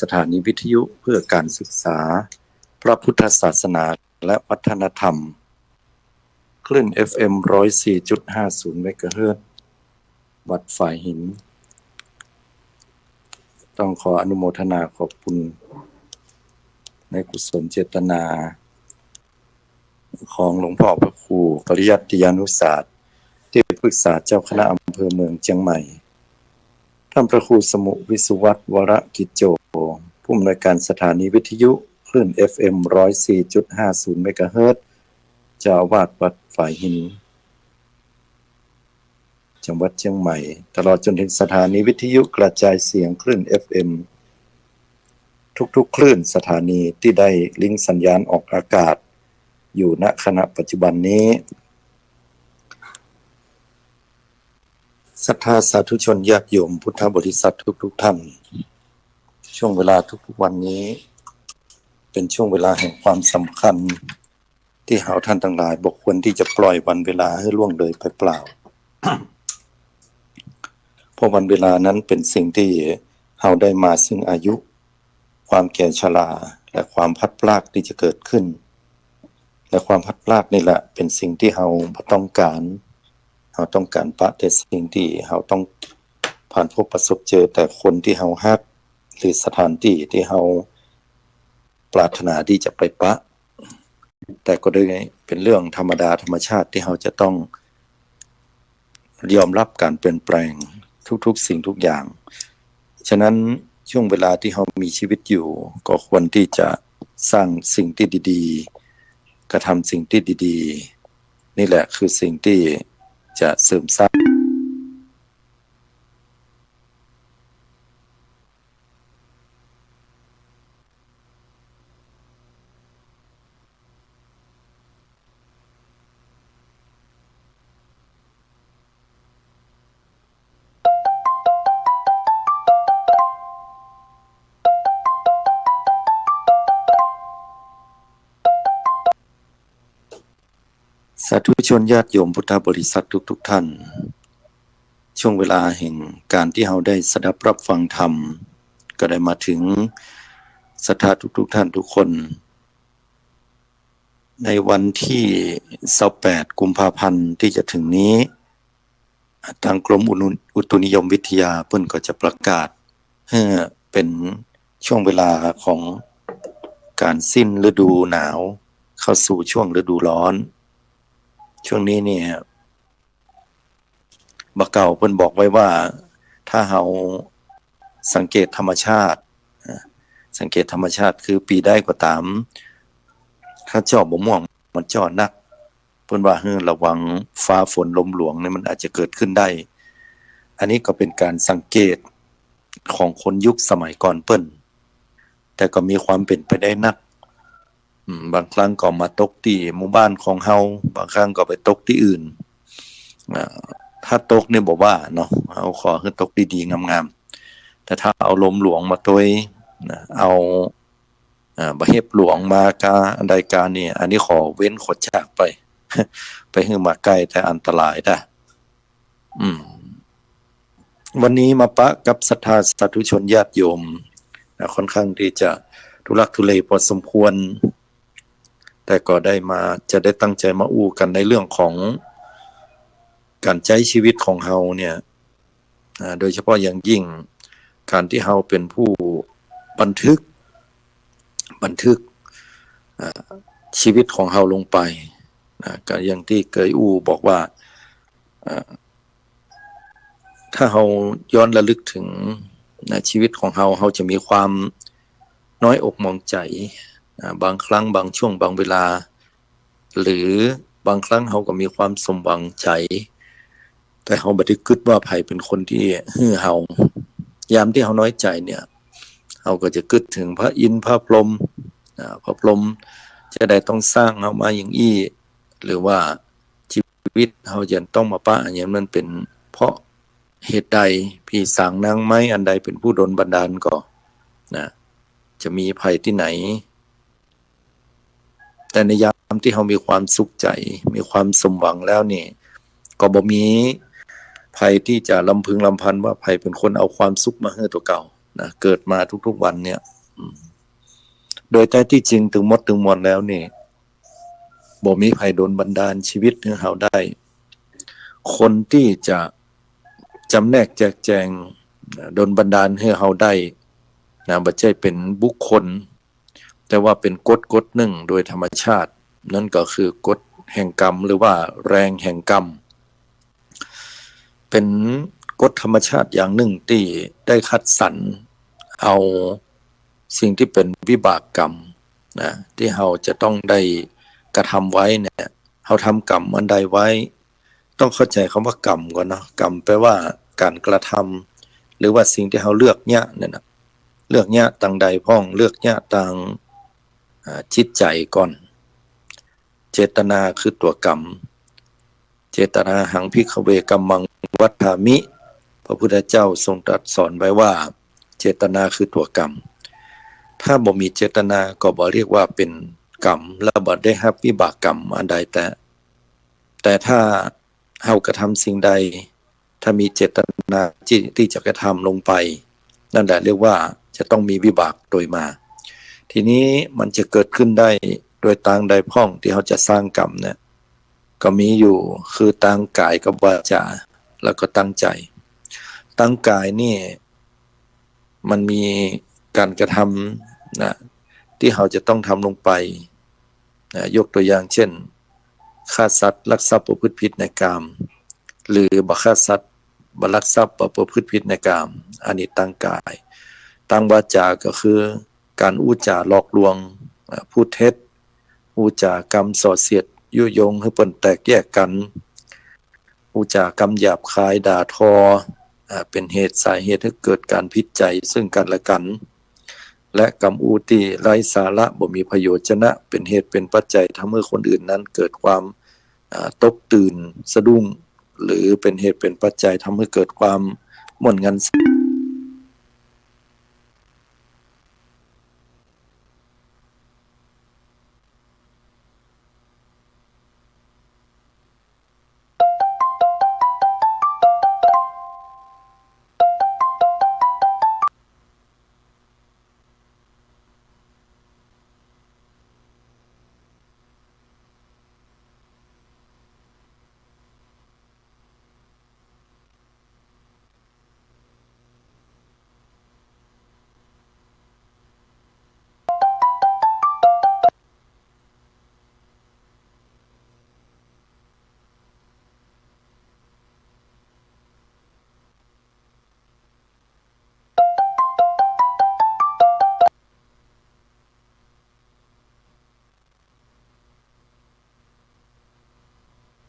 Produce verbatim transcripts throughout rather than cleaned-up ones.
สถานีวิทยุเพื่อการศึกษาพระพุทธศาสนาและวัฒนธรรม คลื่น เอฟ เอ็ม ร้อยสี่จุดห้าศูนย์ เมกะเฮิรตซ์ วัดฝายหิน ต้องขออนุโมทนาขอบคุณในกุศลเจตนา ของหลวงพ่อพระครูปริยัติยานุศาสตร์ ที่ปรึกษาเจ้าคณะอำเภอเมืองเจียงใหม่ ท่านพระครูสมุห์ วิสุวัฒน์ วรกิจโจ ผู้อำนวยการสถานีวิทยุคลื่น เอฟ เอ็ม ร้อยสี่จุดห้าศูนย์ เมกะเฮิรตซ์ เจ้าอาวาสวัดฝายหิน จังหวัดเจียงใหม่ ตลอดจนถึงสถานีวิทยุกระจายเสียงคลื่น เอฟ เอ็ม ทุกๆ คลื่นสถานีที่ได้ลิงก์สัญญาณออกอากาศอยู่ ณ ขณะปัจจุบันนี้ ศรัทธาสาธุชนญาติโยมพุทธบริษัททุกๆ ท่าน ช่วงเวลาทุกๆ วันนี้ เป็นช่วงเวลาแห่งความสำคัญ ที่เฮาท่านทั้งหลายบ่ควรที่จะปล่อยวันเวลาหื้อล่วงเลยไปเปล่า เพราะวันเวลานั้นเป็นสิ่งที่เฮาได้มาซึ่งอายุ ความแก่ชรา และความพลัดพรากที่จะเกิดขึ้น และความพลัดพรากนี่แหละเป็นสิ่งที่เฮาบ่ต้องการ เฮาต้องการปะแต่สิ่งที่เฮาต้องผ่านพบประสบเจอ แต่คนที่เฮาฮัก หรือสถานที่ที่เฮาปรารถนาที่จะไปปะ แต่ก็ได้เป็นเรื่องธรรมดาธรรมชาติที่เฮาจะต้องยอมรับการเปลี่ยนแปลงทุกๆ สิ่งทุกอย่าง ฉะนั้นช่วงเวลาที่เฮามีชีวิตอยู่ ก็ควรที่จะสร้างสิ่งที่ดีๆ กระทำสิ่งที่ดีๆ นี่แหละคือสิ่งที่จะเสริมสร้าง สาธุชนญาติโยมพุทธบริษัททุกๆ ท่าน ช่วงเวลาแห่งการที่เฮาได้สดับรับฟังธรรม ก็ได้มาถึงศรัทธาทุกๆ ท่านทุกคน ในวันที่ซาวแปด กุมภาพันธ์ที่จะถึงนี้ ตางกรมอุตุนิยมวิทยาเปิ้นก็จะประกาศหื้อเป็นช่วงเวลาของการสิ้นฤดูหนาว เข้าสู่ช่วงฤดูร้อน ช่วงนี้เนี่ย บ่าเก่าเปิ้นบอกไว้ว่า ถ้าเฮาสังเกตธรรมชาติ สังเกตธรรมชาติคือปี๋ใดก็ต๋าม ถ้าเจ้าบ่าม่วงมันเจ้านัก เปิ้นว่าหื้อระวังฟ้าฝนลมหลวงนี่มันอาจจะเกิดขึ้นได้ อันนี้ก็เป็นการสังเกตของคนยุคสมัยก่อนเปิ้น แต่ก็มีความเป๋นไปได้นัก อืม บางครั้งก็มาตกตี้หมู่บ้านของเฮา บางครั้งก็ไปตกตี้อื่น อ่า ถ้าตกนี่บ่ว่าเนาะ เฮาขอหื้อตกดีๆ งามๆ แต่ถ้าเอาลมหลวงมาตวยนะ เอา อ่า บ่าเห็บหลวงมากาอันใดกานี่ อันนี้ขอเว้นขอจากไป ไปหื้อมาใก้ แต่อันตรายดะ อืม วันนี้มาปะกับศรัทธาสาธุชนญาติโยมนะ ค่อนข้างที่จะทุลักทุเลพอสมควร แต่ก็ได้มา จะได้ตั้งใจ๋มาอู้กั๋นในเรื่องของก๋านใจ๊ชีวิตของเฮาเนี่ย อ่า โดยเฉพาะอย่างยิ่งก๋านตี้เฮาเป๋นผู้บันทึก บันทึก อ่า ชีวิตของเฮาลงไปนะ ก็อย่างตี้เกยอู้บอกว่า อ่า ถ้าเฮาย้อนระลึกเถิงนะ ชีวิตของเฮา เฮาจะมีความน้อยอกหมองใจ๋ อ่า บางครั้ง บางช่วง บางเวลา หรือบางครั้งเฮาก็มีความสมหวังใจ๋ แต่เฮาบ่ได้กึ๊ดว่าใผเป๋นคนตี้หื้อเฮา ยามตี้เฮาน้อยใจ๋เนี่ย เฮาก็จะกึ๊ดเถิงพระอินทร์พระพรหม อ่า พระพรหมจะได้ต้องสร้างเฮามาอย่างอี้ หรือว่าชีวิตเฮาจะต้องมาปะอย่างนั้น มันเป๋นเพราะเหตุใด ผีสางนางไม้อันใดเป๋นผู้ดลบันดาลก่อ นะ จะมีใผตี้ไหน แต่ในยามตี้เฮามีความสุขใจ๋ มีความสมหวังแล้วนี่ ก็บ่มีใผตี้จะลำพึงลำพันว่าใผเป๋นคนเอาความสุขมาหื้อตั๋วเก่า นะ เกิดมาทุกๆวันเนี่ย อืม โดยแต๊ตี้จริงตึงหมดตึงมวลแล้วนี่ บ่มีใผดลบันดาลชีวิตหื้อเฮาได้ คนตี้จะจ๋ำแนกแจกแจง ดลบันดาลหื้อเฮาได้นะ บ่ใจ้เป๋นบุคคล แต่ว่าเป๋นกฎกฎนึ่งโดยธรรมชาติ นั้นก็คือกฎแห่งกรรม หรือว่าแรงแห่งกรรม เป๋นกฎธรรมชาติอย่างนึ่งตี้ได้คัดสรรเอาสิ่งตี้เป๋นวิบากกรรมนะ ตี้เฮาจะต้องได้กระทำไว้เนี่ย เฮาทำกรรมอันใดไว้ ต้องเข้าใจ๋กำว่ากรรมก่อนเนาะ กรรมแปลว่าก๋านกระทำ หรือว่าสิ่งตี้เฮาเลือกเยียะเนี่ยนะ เลือกเยียะตางใดพ่อง เลือกเยียะตาง อ่า จิตใจ๋ก่อน เจตนาคือตั๋วกรรม เจตนาหัง ภิกขเว กัมมัง วัฏฏามิ พระพุทธเจ้าทรงตรัสสอนไว้ว่า เจตนาคือตั๋วกรรม ถ้าบ่มีเจตนาก็บ่เรียกว่าเป๋นกรรม และบ่ได้ฮับวิบากกรรมอันใดแต๊ แต่ถ้าเฮากระทำสิ่งใด ถ้ามีเจตนาตี้ ตี้จะกระทำลงไป นั่นแหละเรียกว่าจะต้องมีวิบากโตยมา ทีนี้มันจะเกิดขึ้นได้โดยตางใดพ่องตี้เฮาจะสร้างกรรมเนี่ย ก็มีอยู่ คือตางก๋ายกับวาจา แล้วก็ตางใจ๋ ตางก๋ายนี่ มันมีก๋านกระทำนะ ตี้เฮาจะต้องทำลงไปนะ ยกตั๋วอย่างเจ้น ฆ่าสัตว์ ลักทรัพย์ ประพฤติผิดในกาม หรือบ่ฆ่าสัตว์ บ่ลักทรัพย์ บ่ประพฤติผิดในกาม อันนี้ตางก๋าย ตางวาจาก็คือก๋านอู้จ๋าหลอกลวง อ่า พูดเท็จ อู้จ๋ากำส่อเสียดยุยงหื้อเปิ้นแตกแยกกั๋น อู้จ๋ากำหยาบคายด่าทอ อ่า เป๋นเหตุสาเหตุหื้อเกิดก๋านผิดใจ๋ซึ่งกั๋นและกั๋น และกำอู้ตี้ไร้สาระบ่มีประโยชน์จะนะ เป๋นเหตุเป๋นปัจจัยทำหื้อคนอื่นนั้นเกิดความ อ่า ตกตื่นสะดุ้ง หรือเป๋นเหตุเป๋นปัจจัยทำหื้อเกิดความม่วนงัน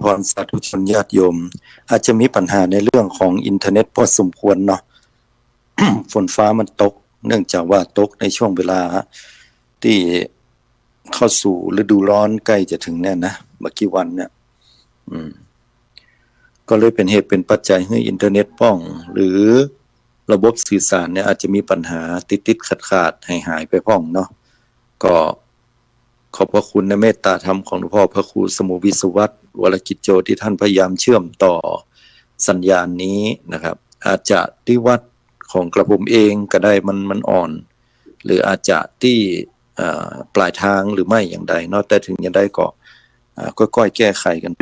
พรสาธุชนญาติโยม อาจจะมีปัญหาในเรื่องของอินเทอร์เน็ตพอสมควรเนาะ ฝนฟ้ามันตก เนื่องจากว่าตกในช่วงเวลาตี้เข้าสู่ฤดูร้อนใกล้จะถึงเนี่ยนะ บ่กี่วันเนี่ย อืม ก็เลยเป๋นเหตุเป๋นปัจจัยหื้ออินเทอร์เน็ตป้อง หรือระบบสื่อสารเนี่ยอาจจะมีปัญหาติดๆ ขัดๆ หายๆ ไปป้องเนาะ ก็ ขอบพระคุณในเมตตาธรรมของหลวงพ่อพระครูสมุห์ วิศวัตร วรกิจโจ ที่ท่านพยายามเชื่อมต่อสัญญาณนี้นะครับ อาจจะตี้วัดของกระผมเองก็ได้ มัน มันอ่อน หรืออาจจะตี้ เอ่อ ปลายทางหรือไม่อย่างใดเนาะ แต่ถึงอย่างใดก็ อ่า ก้อยๆ แก้ไขกั๋น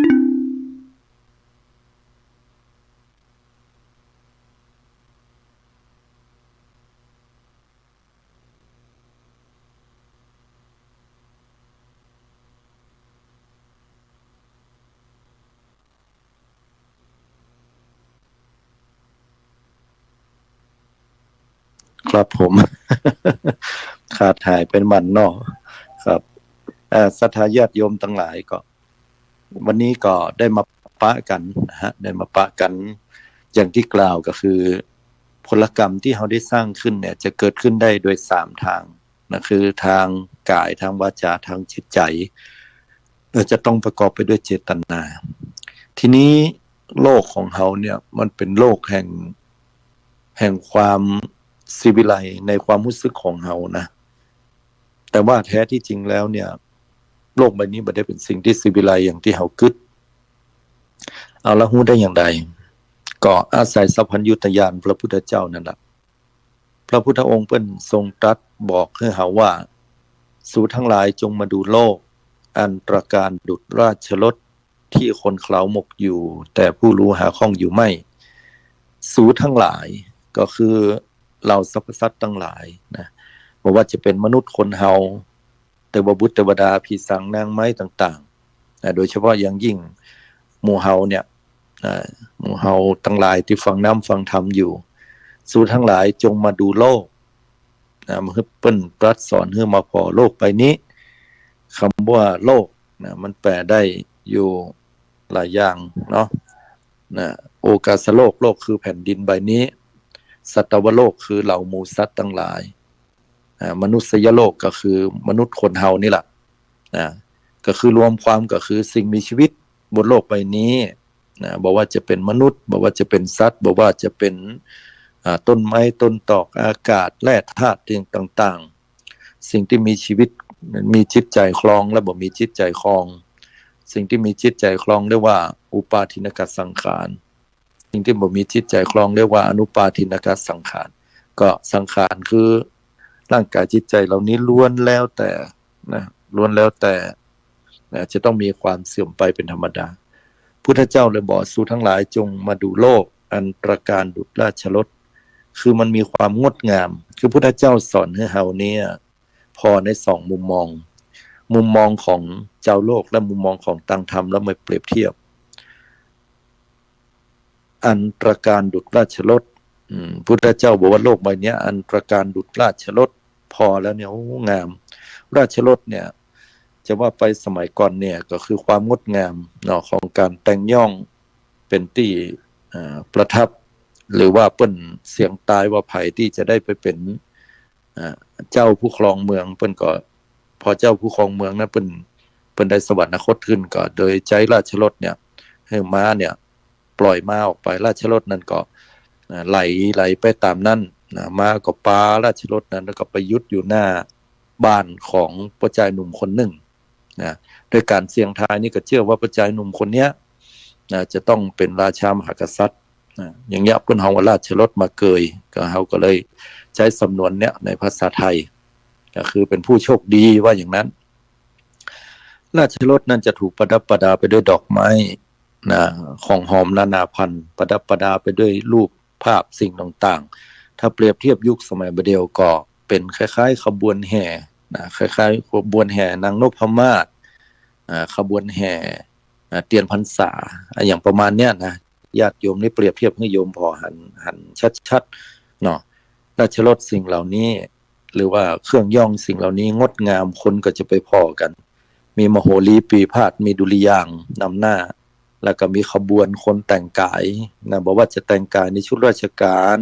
ครับผม ขาดหายไปหมั่นเนาะ ครับ เอ่อ ศรัทธาญาติโยมตังหลายก็ วันนี้ก็ได้มาปะกั๋นนะฮะ ได้มาปะกั๋น อย่างตี้กล่าวก็คือ ผลกรรมตี้เฮาได้สร้างขึ้นเนี่ย จะเกิดขึ้นได้โดยสามตางนะ คือตางก๋าย ตางวาจา ตางจิตใจ๋ เอ่อ จะต้องประกอบไปด้วยเจตนา ทีนี้โลกของเฮาเนี่ย มันเป๋นโลกแห่ง แห่งความสิวิไลในความฮู้สึกของเฮานะ แต่ว่าแท้ตี้จริงแล้วเนี่ย โลกใบนี้บ่ได้เป๋นสิ่งตี้สิวิไลอย่างตี้เฮากึ๊ด เอาละ ฮู้ได้อย่างใด ก็อาศัยสัพพัญญูตญาณพระพุทธเจ้านั่นแหละ พระพุทธองค์เปิ้นทรงตรัสบอกหื้อเฮาว่า สูทั้งหลายจงมาดูโลก อันตระการดุจราชรถ ตี้คนเขาหมกอยู่ แต่ผู้รู้หาข้องอยู่ไม่ สูทั้งหลาย ก็คือเหล่าสรรพสัตว์ตังหลายนะ บ่ว่าจะเป๋นมนุษย์คนเฮา เตวบุตรเตวดา ผีสางนางไม้ต่างๆ นะ โดยเฉพาะอย่างยิ่งหมู่เฮาเนี่ย อ่า หมู่เฮาตังหลายตี้ฟังน้ำฟังธรรมอยู่ สูทั้งหลายจงมาดูโลก นะ มาหื้อเปิ้นตรัสสอนหื้อมาผ่อโลกใบนี้ กำว่าโลกนะ มันแปลได้อยู่หลายอย่างเนาะ นะ โอคาสโลก โลกคือแผ่นดินใบนี้ สัตวโลกคือเหล่าหมู่สัตว์ตังหลาย อ่า มนุษยโลกก็คือมนุษย์คนเฮานี่แหละ นะ ก็คือรวมความก็คือสิ่งมีชีวิตบนโลกใบนี้นะ บ่ว่าจะเป๋นมนุษย์ บ่ว่าจะเป๋นสัตว์ บ่ว่าจะเป๋น อ่า ต้นไม้ ต้นตอก อากาศ แร่ธาตุต่างๆ สิ่งตี้มีชีวิต มีจิตใจ๋ครองและบ่มีจิตใจ๋ครอง สิ่งตี้มีจิตใจ๋ครองเรียกว่าอุปาทินกสังขาร สิ่งตี้บ่มีจิตใจ๋ครองเรียกว่าอนุปาทินกสังขาร ก็สังขารคือร่างกายจิตใจ๋เหล่านี้ล้วนแล้วแต่นะ ล้วนแล้วแต่นะ จะต้องมีความเสื่อมไปเป๋นธรรมดา พุทธเจ้าเลยบอก สูทั้งหลายจงมาดูโลก อันตระการดุจราชรถ คือมันมีความงดงาม คือพุทธเจ้าสอนหื้อเฮาเนี่ย ผ่อในสองมุมมอง มุมมองของจาวโลกและมุมมองของตางธรรม แล้วมาเปรียบเทียบ อันตระการดุจราชรถ อืม พุทธเจ้าบอกว่าโลกใบเนี้ย อันตระการดุจราชรถ ผ่อแล้วเนี่ย โอ้ งาม ราชรถเนี่ย จะว่าไปสมัยก่อนเนี่ย ก็คือความงดงามเนาะ ของก๋านแต่งย่องเป๋นตี้ อ่า ประทับ หรือว่าเปิ้นเสี่ยงต๋ายว่าใผตี้จะได้ไปเป๋น อ่า เจ้าผู้ครองเมือง เปิ้นก็ พอเจ้าผู้ครองเมืองนั้นเปิ้น เปิ้นได้สวรรคตขึ้นก็ โดยใจ๊ราชรถเนี่ย หื้อม้าเนี่ย ปล่อยม้าออกไป ราชรถนั้นก็ อ่า ไหล ไหลไปต๋ามนั้นนะ ม้าก็ปาราชรถนั้น แล้วก็ไปหยุดอยู่หน้าบ้านของป้อจายหนุ่มคนนึ่งนะ ด้วยก๋านเสี่ยงทายนี่ก็เจื้อว่าป้อจายหนุ่มคนเนี้ยนะ จะต้องเป๋นราชามหากษัตริย์นะ อย่างเนี้ยเปิ้นฮ้องว่าราชรถมาเกย ก็เฮาก็เลยใจ๊สำนวนเนี้ยในภาษาไทย ก็คือเป๋นผู้โชคดีว่าอย่างนั้น ราชรถนั้นจะถูกประดับประดาไปด้วยดอกไม้ นะ ของหอมนานาพันธุ์ ประดับประดาไปด้วยรูปภาพสิ่งต่างๆ ถ้าเปรียบเทียบยุคสมัยบ่าเดี่ยวก็เป๋นคล้ายๆ ขบวนแห่นะ คล้ายๆ ขบวนแห่นางนพมาศ อ่า ขบวนแห่ อ่า เตียนพรรษา อ่า อย่างประมาณเนี้ยนะ ญาติโยมนี่เปรียบเทียบหื้อโยมผ่อหัน หันชัดๆ เนาะ ราชรถสิ่งเหล่านี้ หรือว่าเครื่องย่องสิ่งเหล่านี้งดงาม คนก็จะไปผ่อกั๋น มีมโหรีปีพาสย์ มีดุริยางค์นำหน้า แล้วก็มีขบวนคนแต่งก๋ายนะ บ่ว่าจะแต่งก๋ายในชุดราชก๋าน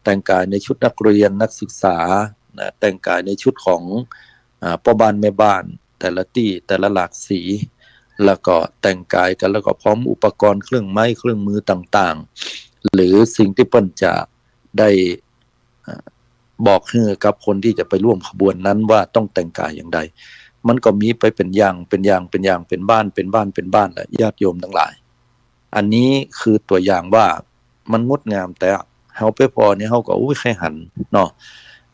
แต่งก๋ายในชุดนักเรียนนักศึกษานะ แต่งก๋ายในชุดของ อ่า ป้อบ้านแม่บ้านแต่ละตี้แต่ละหลากสี แล้วก็แต่งก๋ายกั๋น แล้วก็พร้อมอุปกรณ์เครื่องไม้เครื่องมือต่างๆ หรือสิ่งตี้เปิ้นจะได้ อ่า บอกหื้อกับคนตี้จะไปร่วมขบวนนั้นว่าต้องแต่งก๋ายอย่างใด มันก็มีไปเป๋นอย่าง เป๋นอย่าง เป๋นอย่าง เป๋นบ้าน เป๋นบ้าน เป๋นบ้านแหละ ญาติโยมตังหลาย อันนี้คือตั๋วอย่างว่ามันงดงามแต๊ เฮาไปผ่อนี่เฮาก็ อุ๊ย ใค่หันเนาะ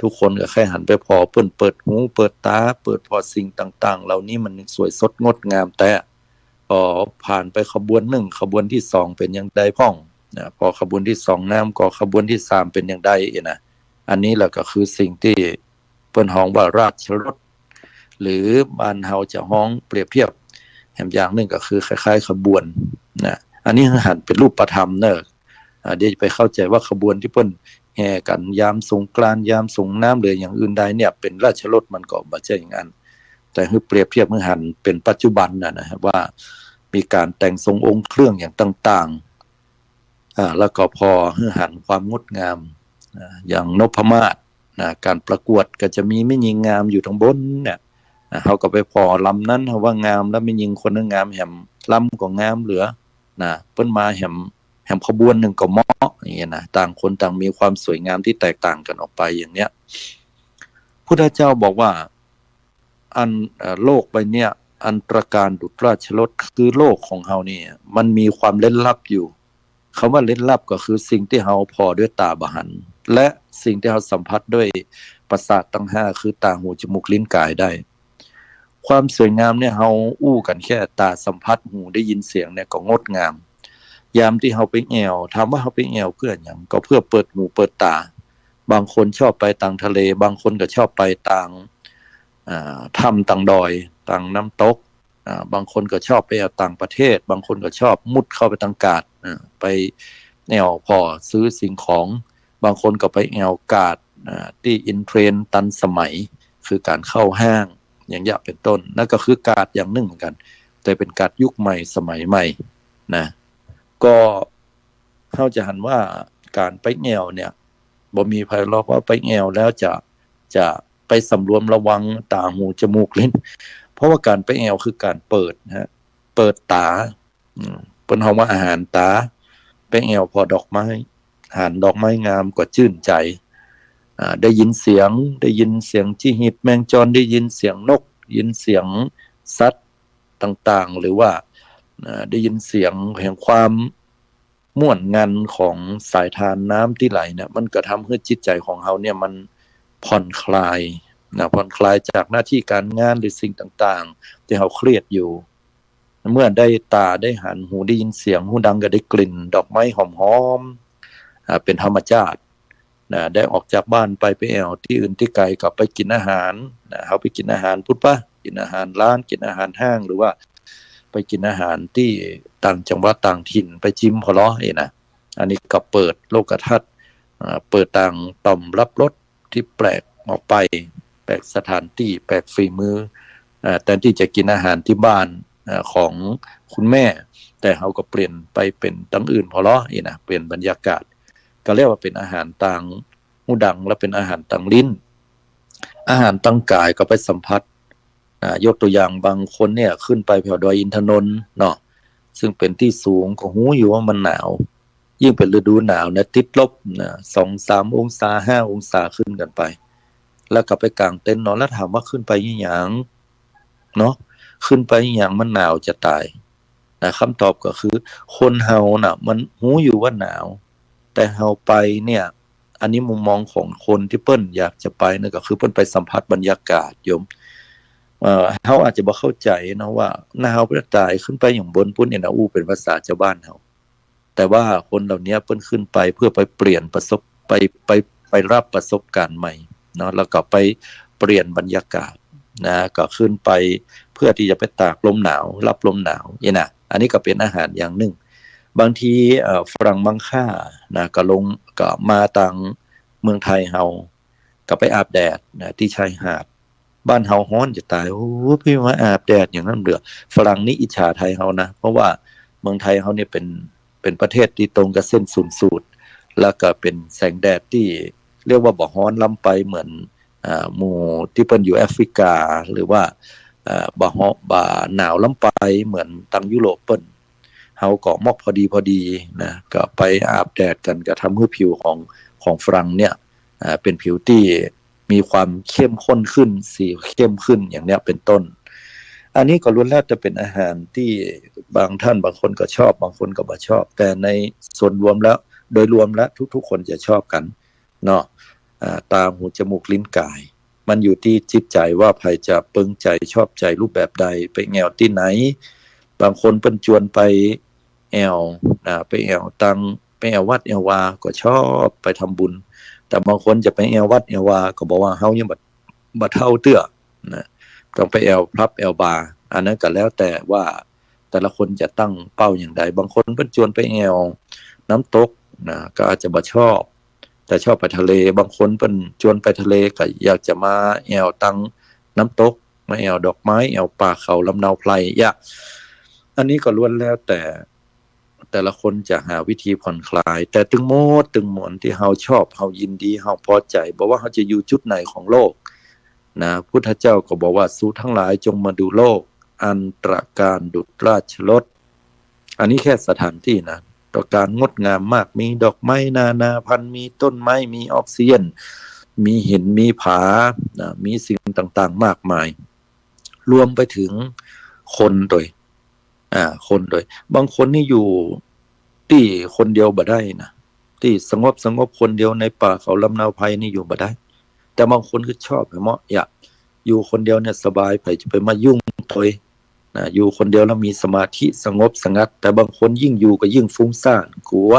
ทุกคนก็ใค่หันไปผ่อ เปิ้นเปิดหูเปิดต๋า เปิดผ่อสิ่งต่างๆ เหล่านี้มันสวยสดงดงามแต๊ ผ่อผ่านไปขบวนนึ่ง ขบวนตี้สองเป๋นอย่างใดพ่องนะ ผ่อขบวนตี้สองน้ำ ก็ขบวนตี้สามเป๋นอย่างใดเอ๊ะนะ อันนี้แหละก็คือสิ่งตี้เปิ้นฮ้องว่าราชรถ หรือบ้านเฮาจะฮ้องเปรียบเทียบแหมอย่างนึ่งก็คือคล้ายๆ ขบวนนะ อันนี้หันเป๋นรูปธรรมเนาะ อ่า เดี๋ยวจะไปเข้าใจ๋ว่าขบวนตี้เปิ้นแห่กั๋นยามสงกรานต์ ยามสงน้ำ หรืออย่างอื่นใดเนี่ย เป๋นราชรถ มันก็บ่ใจ้อย่างนั้น แต่หื้อเปรียบเทียบหื้อหันเป๋นปัจจุบันนะ นะ ว่ามีก๋านแต่งทรงองค์เครื่องอย่างต่างๆ อ่า แล้วก็ผ่อหื้อหันความงดงาม อ่า อย่างนพมาศนะ ก๋านประกวดก็จะมีแม่ญิงงามอยู่ตังบนเนี่ย อ่า เฮาก็ไปผ่อลำนั้น เฮาว่างาม แล้วแม่ญิงคนนั้นงามแหม ลำก็งามเหลือนะ เปิ้นมาแหม แหมขบวนนึ่งก็เหมาะ อย่างเงี้ยนะ ต่างคนต่างมีความสวยงามตี้แตกต่างกั๋นออกไปอย่างเนี้ย พุทธเจ้าบอกว่า อัน เอ่อ โลกใบเนี้ย อันตระการดุจราชรถ คือโลกของเฮานี่ มันมีความเร้นลับอยู่ กำว่าเร้นลับก็คือสิ่งตี้เฮาผ่อด้วยต๋าบ่หัน และสิ่งตี้เฮาสัมผัสด้วยประสาทตังห้า คือต๋า หู จมูก ลิ้น ก๋ายได้ ความสวยงามเนี่ยเฮาอู้กั๋นแค่ต๋าสัมผัส หูได้ยินเสียงเนี่ยก็งดงาม ยามตี้เฮาไปแอ่ว ถามว่าเฮาไปแอ่วเปื้อหยัง ก็เปื้อเปิดหูเปิดต๋า บางคนชอบไปตางทะเล บางคนก็ชอบไปตาง อ่า ถ้ำตางดอย ตางน้ำตก อ่า บางคนก็ชอบไปแอ่วต่างประเทศ บางคนก็ชอบมุดเข้าไปตางกาด อ่า ไปแอ่วผ่อซื้อสิ่งของ บางคนก็ไปแอ่วกาด อ่า ตี้อินเทรนด์ตันสมัย คือก๋านเข้าห้าง อย่างเนี้ยเป๋นต้น นั่นก็คือกาดอย่างนึ่งเหมือนกั๋น แต่เป๋นกาดยุคใหม่สมัยใหม่นะ ก็เฮาจะหันว่าก๋านไปแอ่วเนี่ย บ่มีใผหรอกว่าไปแอ่วแล้วจะ จะไปสำรวมระวังต๋า หู จมูก ลิ้น เพราะว่าก๋านไปแอ่วคือก๋านเปิดนะฮะ เปิดต๋า อืม เปิ้นฮ้องว่าอาหารต๋า ไปแอ่วผ่อดอกไม้ หันดอกไม้งามก็จื้นใจ๋ อ่า ได้ยินเสียง ได้ยินเสียงจี๊หีดแมงจร ได้ยินเสียงนก ยินเสียงสัตว์ต่างๆ หรือว่า อ่า ได้ยินเสียงแห่งความม่วนงันของสายทานน้ำตี้ไหลเนี่ย มันก็ทำหื้อจิตใจ๋ของเฮาเนี่ยมันผ่อนคลายนะ ผ่อนคลายจากหน้าตี้ก๋านงานหรือสิ่งต่างๆ ตี้เฮาเครียดอยู่ เมื่อได้ต๋าได้หัน หูได้ยินเสียง หูดังก็ได้กลิ่นดอกไม้หอมๆ อ่า เป๋นธรรมชาตินะ ได้ออกจากบ้านไป ไปแอ่วตี้อื่นตี้ไก๋ ก็ไปกิ๋นอาหารนะ เฮาไปกิ๋นอาหารปู้นปะ กิ๋นอาหารร้าน กิ๋นอาหารห้าง หรือว่าไปกิ๋นอาหารตี้ต่างจังหวัดต่างถิ่น ไปจิมผ่อลอเอยนะ อันนี้ก็เปิดโลกทัศน์ อ่า เปิดตางต่อมรับรส ตี้แปลกออกไป แปลกสถานตี้ แปลกฝีมือ อ่า แตนตี้จะกิ๋นอาหารตี้บ้าน อ่า ของคุณแม่ แต่เฮาก็เปลี่ยนไปเป๋นตางอื่นผ่อลอเอยนะ เปลี่ยนบรรยากาศ ก็เรียกว่าเป๋นอาหารตางหูดัง และเป๋นอาหารตางลิ้น อาหารตางก๋ายก็ไปสัมผัส อ่า ยกตั๋วอย่างบางคนเนี่ยขึ้นไปแถวดอยอินทนนท์เนาะ ซึ่งเป๋นตี้สูง ก็ฮู้อยู่ว่ามันหนาว ยิ่งเป๋นฤดูหนาวเนี่ยติดลบนะ สองสามองศา ห้าองศาขึ้นกั๋นไป แล้วก็ไปก๋างเต็นท์นอน แล้วถามว่าขึ้นไปอีหยังเนาะ ขึ้นไปอีหยัง มันหนาวจะต๋ายนะ กำตอบก็คือ คนเฮาน่ะ มันฮู้อยู่ว่าหนาว แต่เฮาไปเนี่ย อันนี้มุมมองของคนตี้เปิ้นอยากจะไปนะ ก็คือเปิ้นไปสัมผัสบรรยากาศโยม เอ่อ เฮาอาจจะบ่เข้าใจ๋นะว่าหนาวจะต๋าย ขึ้นไปอย่างบนปู้นเอยนะ อู้เป๋นภาษาจาวบ้านเฮา แต่ว่าคนเหล่านี้เปิ้นขึ้นไปเพื่อไปเปลี่ยนประสบ ไป ไป ไปรับประสบการณ์ใหม่เนาะ แล้วก็ไปเปลี่ยนบรรยากาศนะ ก็ขึ้นไปเพื่อตี้จะไปตากลมหนาว รับลมหนาวเอยนะ อันนี้ก็เป๋นอาหารอย่างนึ่ง บางที เอ่อ ฝรั่งบางค่านะ ก็ลง ก็มาตางเมืองไทยเฮา ก็ไปอาบแดดนะ ตี้ชายหาด บ้านเฮาฮ้อนจะต๋าย โอ้ ไปมาอาบแดดอย่างนั้นเด้อ ฝรั่งนี่อิจฉาไทยเฮานะ เพราะว่าเมืองไทยเฮาเนี่ยเป๋น เป๋นประเทศตี้ตรงกับเส้นศูนย์สูตร แล้วก็เป๋นแสงแดดตี้เรียกว่าบ่ฮ้อนล้ำไปเหมือน อ่า หมู่ตี้เปิ้นอยู่แอฟริกา หรือว่า อ่า บ่ฮ้อน บ่หนาวล้ำไปเหมือนตางยุโรปเปิ้น เฮาก็มอกพอดีพอดีนะ ก็ไปอาบแดดกั๋น ก็ทำหื้อผิวของ ของฝรั่งเนี่ย อ่า เป๋นผิวตี้มีความเข้มข้นขึ้น สีเข้มขึ้น อย่างเนี้ยเป๋นต้น อันนี้ก็ล้วนแล้วแต่เป๋นอาหารตี้บางท่านบางคนก็ชอบ บางคนก็บ่ชอบ แต่ในส่วนรวมแล้ว โดยรวมแล้วทุกๆ คนจะชอบกั๋นเนาะ อ่า ต๋า หู จมูก ลิ้น ก๋าย มันอยู่ตี้จิตใจ๋ว่าใผจะเปิงใจ๋ชอบใจ๋รูปแบบใด ไปแอ่วตี้ไหน บางคนเปิ้นจวนไปแอ่วนะ ไปแอ่วตาง ไปแอ่ววัดแอ่ววา ก็ชอบไปทำบุญ แต่บางคนจะไปแอ่ววัดแอ่ววา ก็บอกว่าเฮายังบ่ บ่เฒ่าเตื้อนะ ต้องไปแอ่วผับแอ่วบาร์ อันนั้นก็แล้วแต่ว่าแต่ละคนจะตั้งเป้าอย่างใด บางคนเปิ้นจวนไปแอ่วน้ำตกนะ ก็อาจจะบ่ชอบ แต่ชอบไปทะเล บางคนเปิ้นจวนไปทะเล ก็อยากจะมาแอ่วตางน้ำตก มาแอ่วดอกไม้ แอ่วป่าเขาลำเนาไพร ยะ อันนี้ก็ล้วนแล้วแต่ แต่ละคนจะหาวิธีผ่อนคลาย แต่ตึงหมดตึงมวลตี้เฮาชอบ เฮายินดี เฮาพอใจ๋ บ่ว่าเฮาจะอยู่จุดไหนของโลกนะ พุทธเจ้าก็บอกว่า สูตังหลายจงมาดูโลก อันตระการดุจราชรถ อันนี้แค่สถานตี้นะ ตระการงดงามมาก มีดอกไม้นานาพันธุ์ มีต้นไม้ มีออกซิเจน มีหิน มีผานะ มีสิ่งต่างๆ มากมาย รวมไปถึงคนโดย อ่า คนโดย บางคนนี่อยู่ตี้คนเดียวบ่ได้นะ ตี้สงบสงบคนเดียวในป่าเขาลำเนาไพรนี่อยู่บ่ได้ แต่บางคนก็ชอบ เห็นบ่ อยากอยู่คนเดียวเนี่ยสบาย ใผจะไปมายุ่งตวยนะ อยู่คนเดียวแล้วมีสมาธิสงบสงัด แต่บางคนยิ่งอยู่ก็ยิ่งฟุ้งซ่าน กั๋ว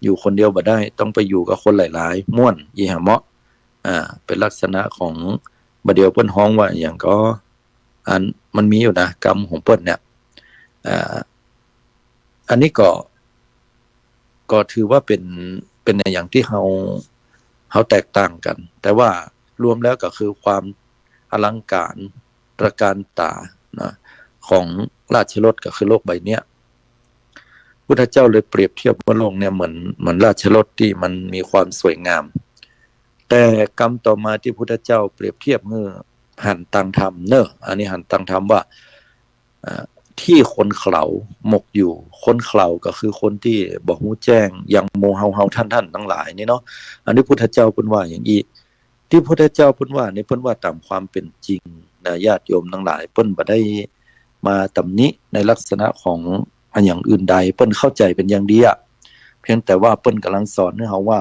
อยู่คนเดียวบ่ได้ ต้องไปอยู่กับคนหลายๆ ม่วน อี้ เห็นบ่ อ่า เป๋นลักษณะของ บ่าเดี่ยวเปิ้นฮ้องว่าอะหยังก่อ อันมันมีอยู่นะ กำของเปิ้นเนี่ย อ่า อันนี้ก็ ก็ถือว่าเป๋น เป๋นอะหยังตี้เฮา เฮาแตกต่างกั๋น แต่ว่ารวมแล้วก็คือความอลังก๋านตระการต๋านะ ของราชรถก็คือโลกใบเนี้ย พุทธเจ้าเลยเปรียบเทียบว่าโลกเนี่ยเหมือน เหมือนราชรถตี้มันมีความสวยงาม แต่กำต่อมาตี้พุทธเจ้าเปรียบเทียบหื้อหันตังธรรมเน่อ อันนี้หันตังธรรมว่า อ่า ตี้คนเขลาหมกอยู่ คนเขลาก็คือคนตี้บ่ฮู้แจ้ง อย่างหมู่เฮาๆ ต้านๆ ตังหลายนี่เนาะ อันนี้พุทธเจ้าเปิ้นว่าอย่างอี้ ตี้พุทธเจ้าเปิ้นว่านี่เปิ้นว่าต๋ามความเป๋นจริงนะ ญาติโยมตังหลาย เปิ้นบ่ได้มาตำหนิในลักษณะของอะหยังอื่นใด เปิ้นเข้าใจ๋เป๋นอย่างดีอะ เพียงแต่ว่าเปิ้นก่ำลังสอนหื้อเฮาว่า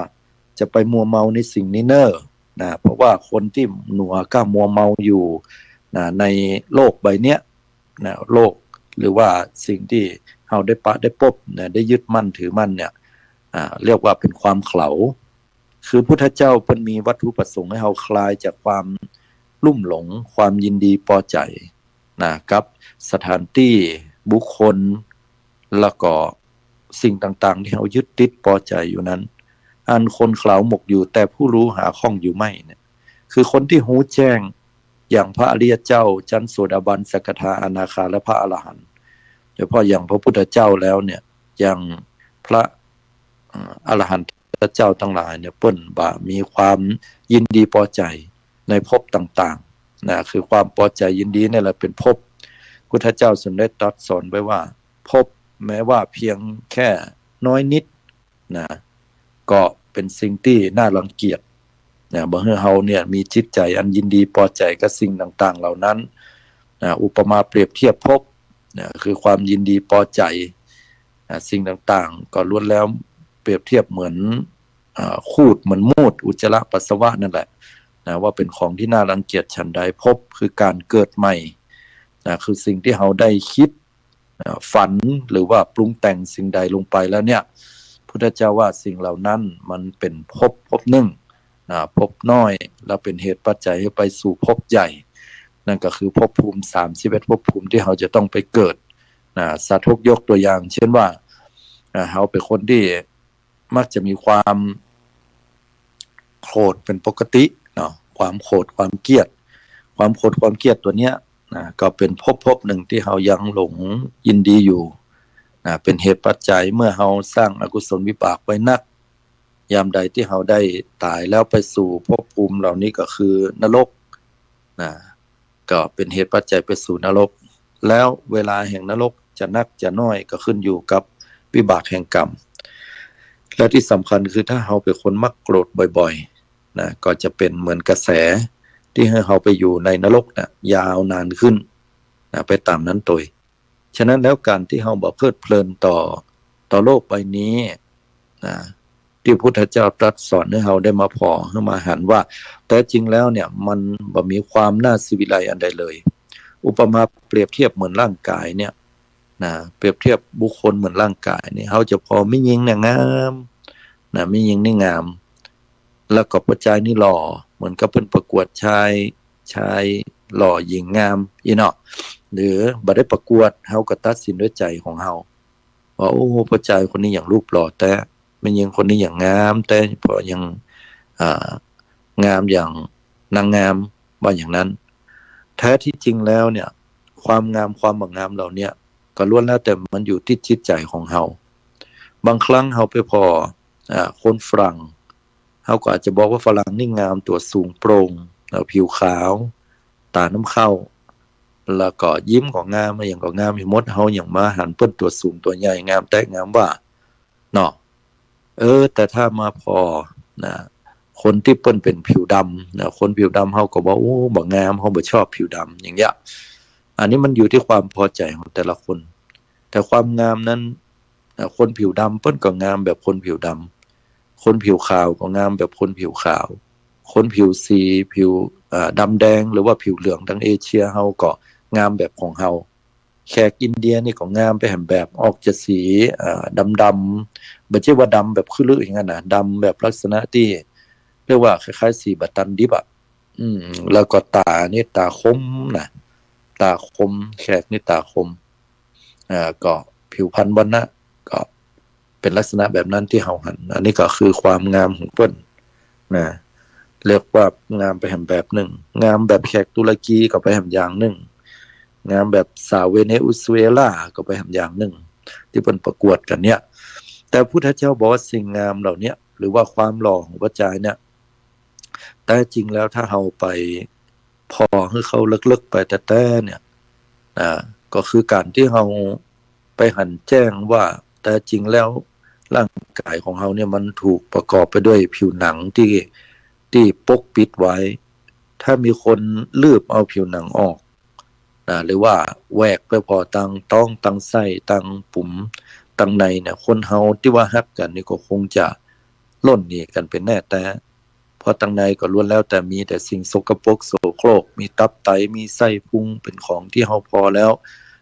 จะไปมัวเมาในสิ่งนี้เน่อนะ เพราะว่าคนตี้หนัวก้ามัวเมาอยู่นะ ในโลกใบเนี้ยนะ โลก หรือว่าสิ่งตี้เฮาได้ปะได้ปบนะ ได้ยึดมั่นถือมั่นเนี่ย อ่า เรียกว่าเป๋นความเขลา คือพุทธเจ้าเปิ้นมีวัตถุประสงค์หื้อเฮาคลายจากความลุ่มหลง ความยินดีปอใจ๋นะ กับสถานตี้ บุคคล แล้วก็สิ่งต่างๆ ตี้เฮายึดติดปอใจ๋อยู่นั้น อันคนเขลาหมกอยู่ แต่ผู้รู้หาข้องอยู่ไม่เนี่ย คือคนตี้ฮู้แจ้ง อย่างพระอริยเจ้าชั้นโสดาบัน สกทา อนาคา และพระอรหันต์ โดยเฉพาะอย่างพระพุทธเจ้าแล้วเนี่ย อย่างพระ เอ่อ อรหันตเจ้าตังหลายเนี่ย เปิ้นบ่มีความยินดีปอใจ๋ในภพต่างๆ นะ คือความปอใจ๋ยินดีนี่แหละเป๋นภพ พุทธเจ้าทรงได้ตรัสสอนไว้ว่า ภพแม้ว่าเพียงแค่น้อยนิดนะ ก็เป๋นสิ่งตี้น่ารังเกียจนะ บ่หื้อเฮาเนี่ยมีจิตใจ๋อันยินดีปอใจ๋กับสิ่งต่างๆ เหล่านั้นนะ อุปมาเปรียบเทียบภพนะ คือความยินดีปอใจ๋นะ สิ่งต่างๆ ก็ล้วนแล้วเปรียบเทียบเหมือน อ่า ครูด เหมือนมูตร อุจจาระปัสสาวะนั่นแหละนะ ว่าเป๋นของตี้น่ารังเกียจฉันใด ภพคือการเกิดใหม่นะ คือสิ่งตี้เฮาได้คิด อ่า ฝันหรือว่าปรุงแต่งสิ่งใดลงไปแล้วเนี่ย พุทธเจ้าว่าสิ่งเหล่านั้นมันเป๋นภพภพนึ่งนะ ภพน้อย แล้วเป๋นเหตุปัจจัยหื้อไปสู่ภพใหญ่ นั่นก็คือภพภูมิสามสิบเอ็ดภพภูมิตี้เฮาจะต้องไปเกิดนะ สาธกยกตัวอย่าง เช่นว่า อ่า เฮาเป๋นคนตี้มักจะมีความ โขดเป๋นปกติเนาะ ความโขด ความเกลียด ความโขด ความเกลียดตั๋วเนี้ยนะ ก็เป๋นภพภพนึ่งตี้เฮายังหลงยินดีอยู่นะ เป๋นเหตุปัจจัยเมื่อเฮาสร้างอกุศลวิบากไว้นัก ยามใดตี้เฮาได้ต๋ายแล้วไปสู่ภพภูมิเหล่านี้ก็คือนรกนะ ก็เป๋นเหตุปัจจัยไปสู่นรก แล้วเวลาแห่งนรกจะนักจะน้อยก็ขึ้นอยู่กับวิบากแห่งกรรม และตี้สำคัญคือถ้าเฮาเป๋นคนมักโกรธบ่อยๆ นะ ก็จะเป๋นเหมือนกระแสตี้หื้อเฮาไปอยู่ในนรกนะ ยาวนานขึ้นนะ ไปต๋ามนั้นตวย ฉะนั้นแล้วก๋านตี้เฮาบ่เพลิดเพลินต่อ ต่อโลกใบนี้นะ ตี้พุทธเจ้าตรัสสอนหื้อเฮาได้มาผ่อ หื้อมาหันว่า แต๊จริงแล้วเนี่ย มันบ่มีความน่าสิวิไลอันใดเลย อุปมาเปรียบเทียบเหมือนร่างกายเนี่ยนะ เปรียบเทียบบุคคลเหมือนร่างกายเนี่ย เฮาจะผ่อแม่ญิงเนี่ยงามนะ แม่ญิงนี่งาม แล้วก็ป้อจายนี่หล่อ เหมือนกับเปิ้นประกวดชาย ชายหล่อหญิงงาม อี้เนาะ หรือบ่ได้ประกวด เฮาก็ตัดสินด้วยใจ๋ของเฮา ว่า โอ้ ป้อจายคนนี้หยังรูปหล่อแต๊ แม่ญิงคนนี้หยังงามแต๊ ผ่อหยัง อ่า งามอย่างนางงาม ว่าอย่างนั้น แต๊ตี้จริงแล้วเนี่ย ความงามความบ่งามเหล่าเนี้ย ก็ล้วนแล้วแต่มันอยู่ตี้จิตใจ๋ของเฮา บางครั้งเฮาไปผ่อ อ่า คนฝรั่ง เฮาก็อาจจะบอกว่าฝรั่งนี่งาม ตั๋วสูงโปร่ง แล้วผิวขาว ต๋าน้ำข้าว แล้วก็ยิ้มก็งาม อะหยังก็งามไปหมด เฮาหยังมาหันเปิ้นตั๋วสูงตั๋วใหญ่ งามแต๊งามว่า เนาะ เออ แต่ถ้ามาผ่อนะ คนตี้เปิ้นเป๋นผิวดำนะ คนผิวดำเฮาก็บอก โอ้ บ่งาม เฮาบ่ชอบผิวดำ อย่างเงี้ย อันนี้มันอยู่ตี้ความพอใจ๋ของแต่ละคน แต่ความงามนั้นนะ คนผิวดำเปิ้นก็งามแบบคนผิวด คนผิวขาวก็งามแบบคนผิวขาว คนผิวสี ผิว อ่า ดำแดง หรือว่าผิวเหลืองตังเอเชียเฮาก็งามแบบของเฮา แขกอินเดียนี่ก็งามไปแหมแบบ ออกจะสี อ่า ดำๆ บ่ใจ้ว่าดำแบบคือลืออย่างนั้นนะ ดำแบบลักษณะตี้เรียกว่าคล้ายๆ สีบ่ตันดิบอะ อืม แล้วก็ต๋านี่ต๋าคมนะ ต๋าคม แขกนี่ต๋าคม อ่า ก็ผิวพรรณวรรณะก็เป๋นลักษณะแบบนั้นตี้เฮาหัน อันนี้ก็คือความงามของเปิ้นนะ เรียกว่างามไปแหมแบบนึ่ง งามแบบแขกตุรกีก็ไปแหมอย่างนึ่ง งามแบบสาวเวเนซุเอลาก็ไปแหมอย่างนึ่ง ตี้เปิ้นประกวดกั๋นเนี่ย แต่พุทธเจ้าบอกว่าสิ่งงามเหล่าเนี้ย หรือว่าความหล่อของพระจายเนี่ย แต๊จริงแล้วถ้าเฮาไปผ่อหื้อเข้าลึกๆ ไปแต๊ๆ เนี่ย อ่า ก็คือก๋านตี้เฮาไปหันแจ้งว่าแต๊จริงแล้วร่างก๋ายของเฮาเนี่ยมันถูกประกอบไปด้วยผิวหนังตี้ ตี้ปกปิดไว้ ถ้ามีคนลืบเอาผิวหนังออก นะ หรือว่าแหวกไปผ่อตังต๊อง ตังไส้ ตังปุ๋ม ตังในเนี่ย คนเฮาตี้ว่าฮักกั๋นนี่ก็คงจะล่นหนีกั๋นเป๋นแน่แต๊ เพราะตังในก็ล้วนแล้วแต่มีแต่สิ่งสกปรกโสโครก มีตับไต มีไส้พุง เป๋นของตี้เฮาผ่อแล้ว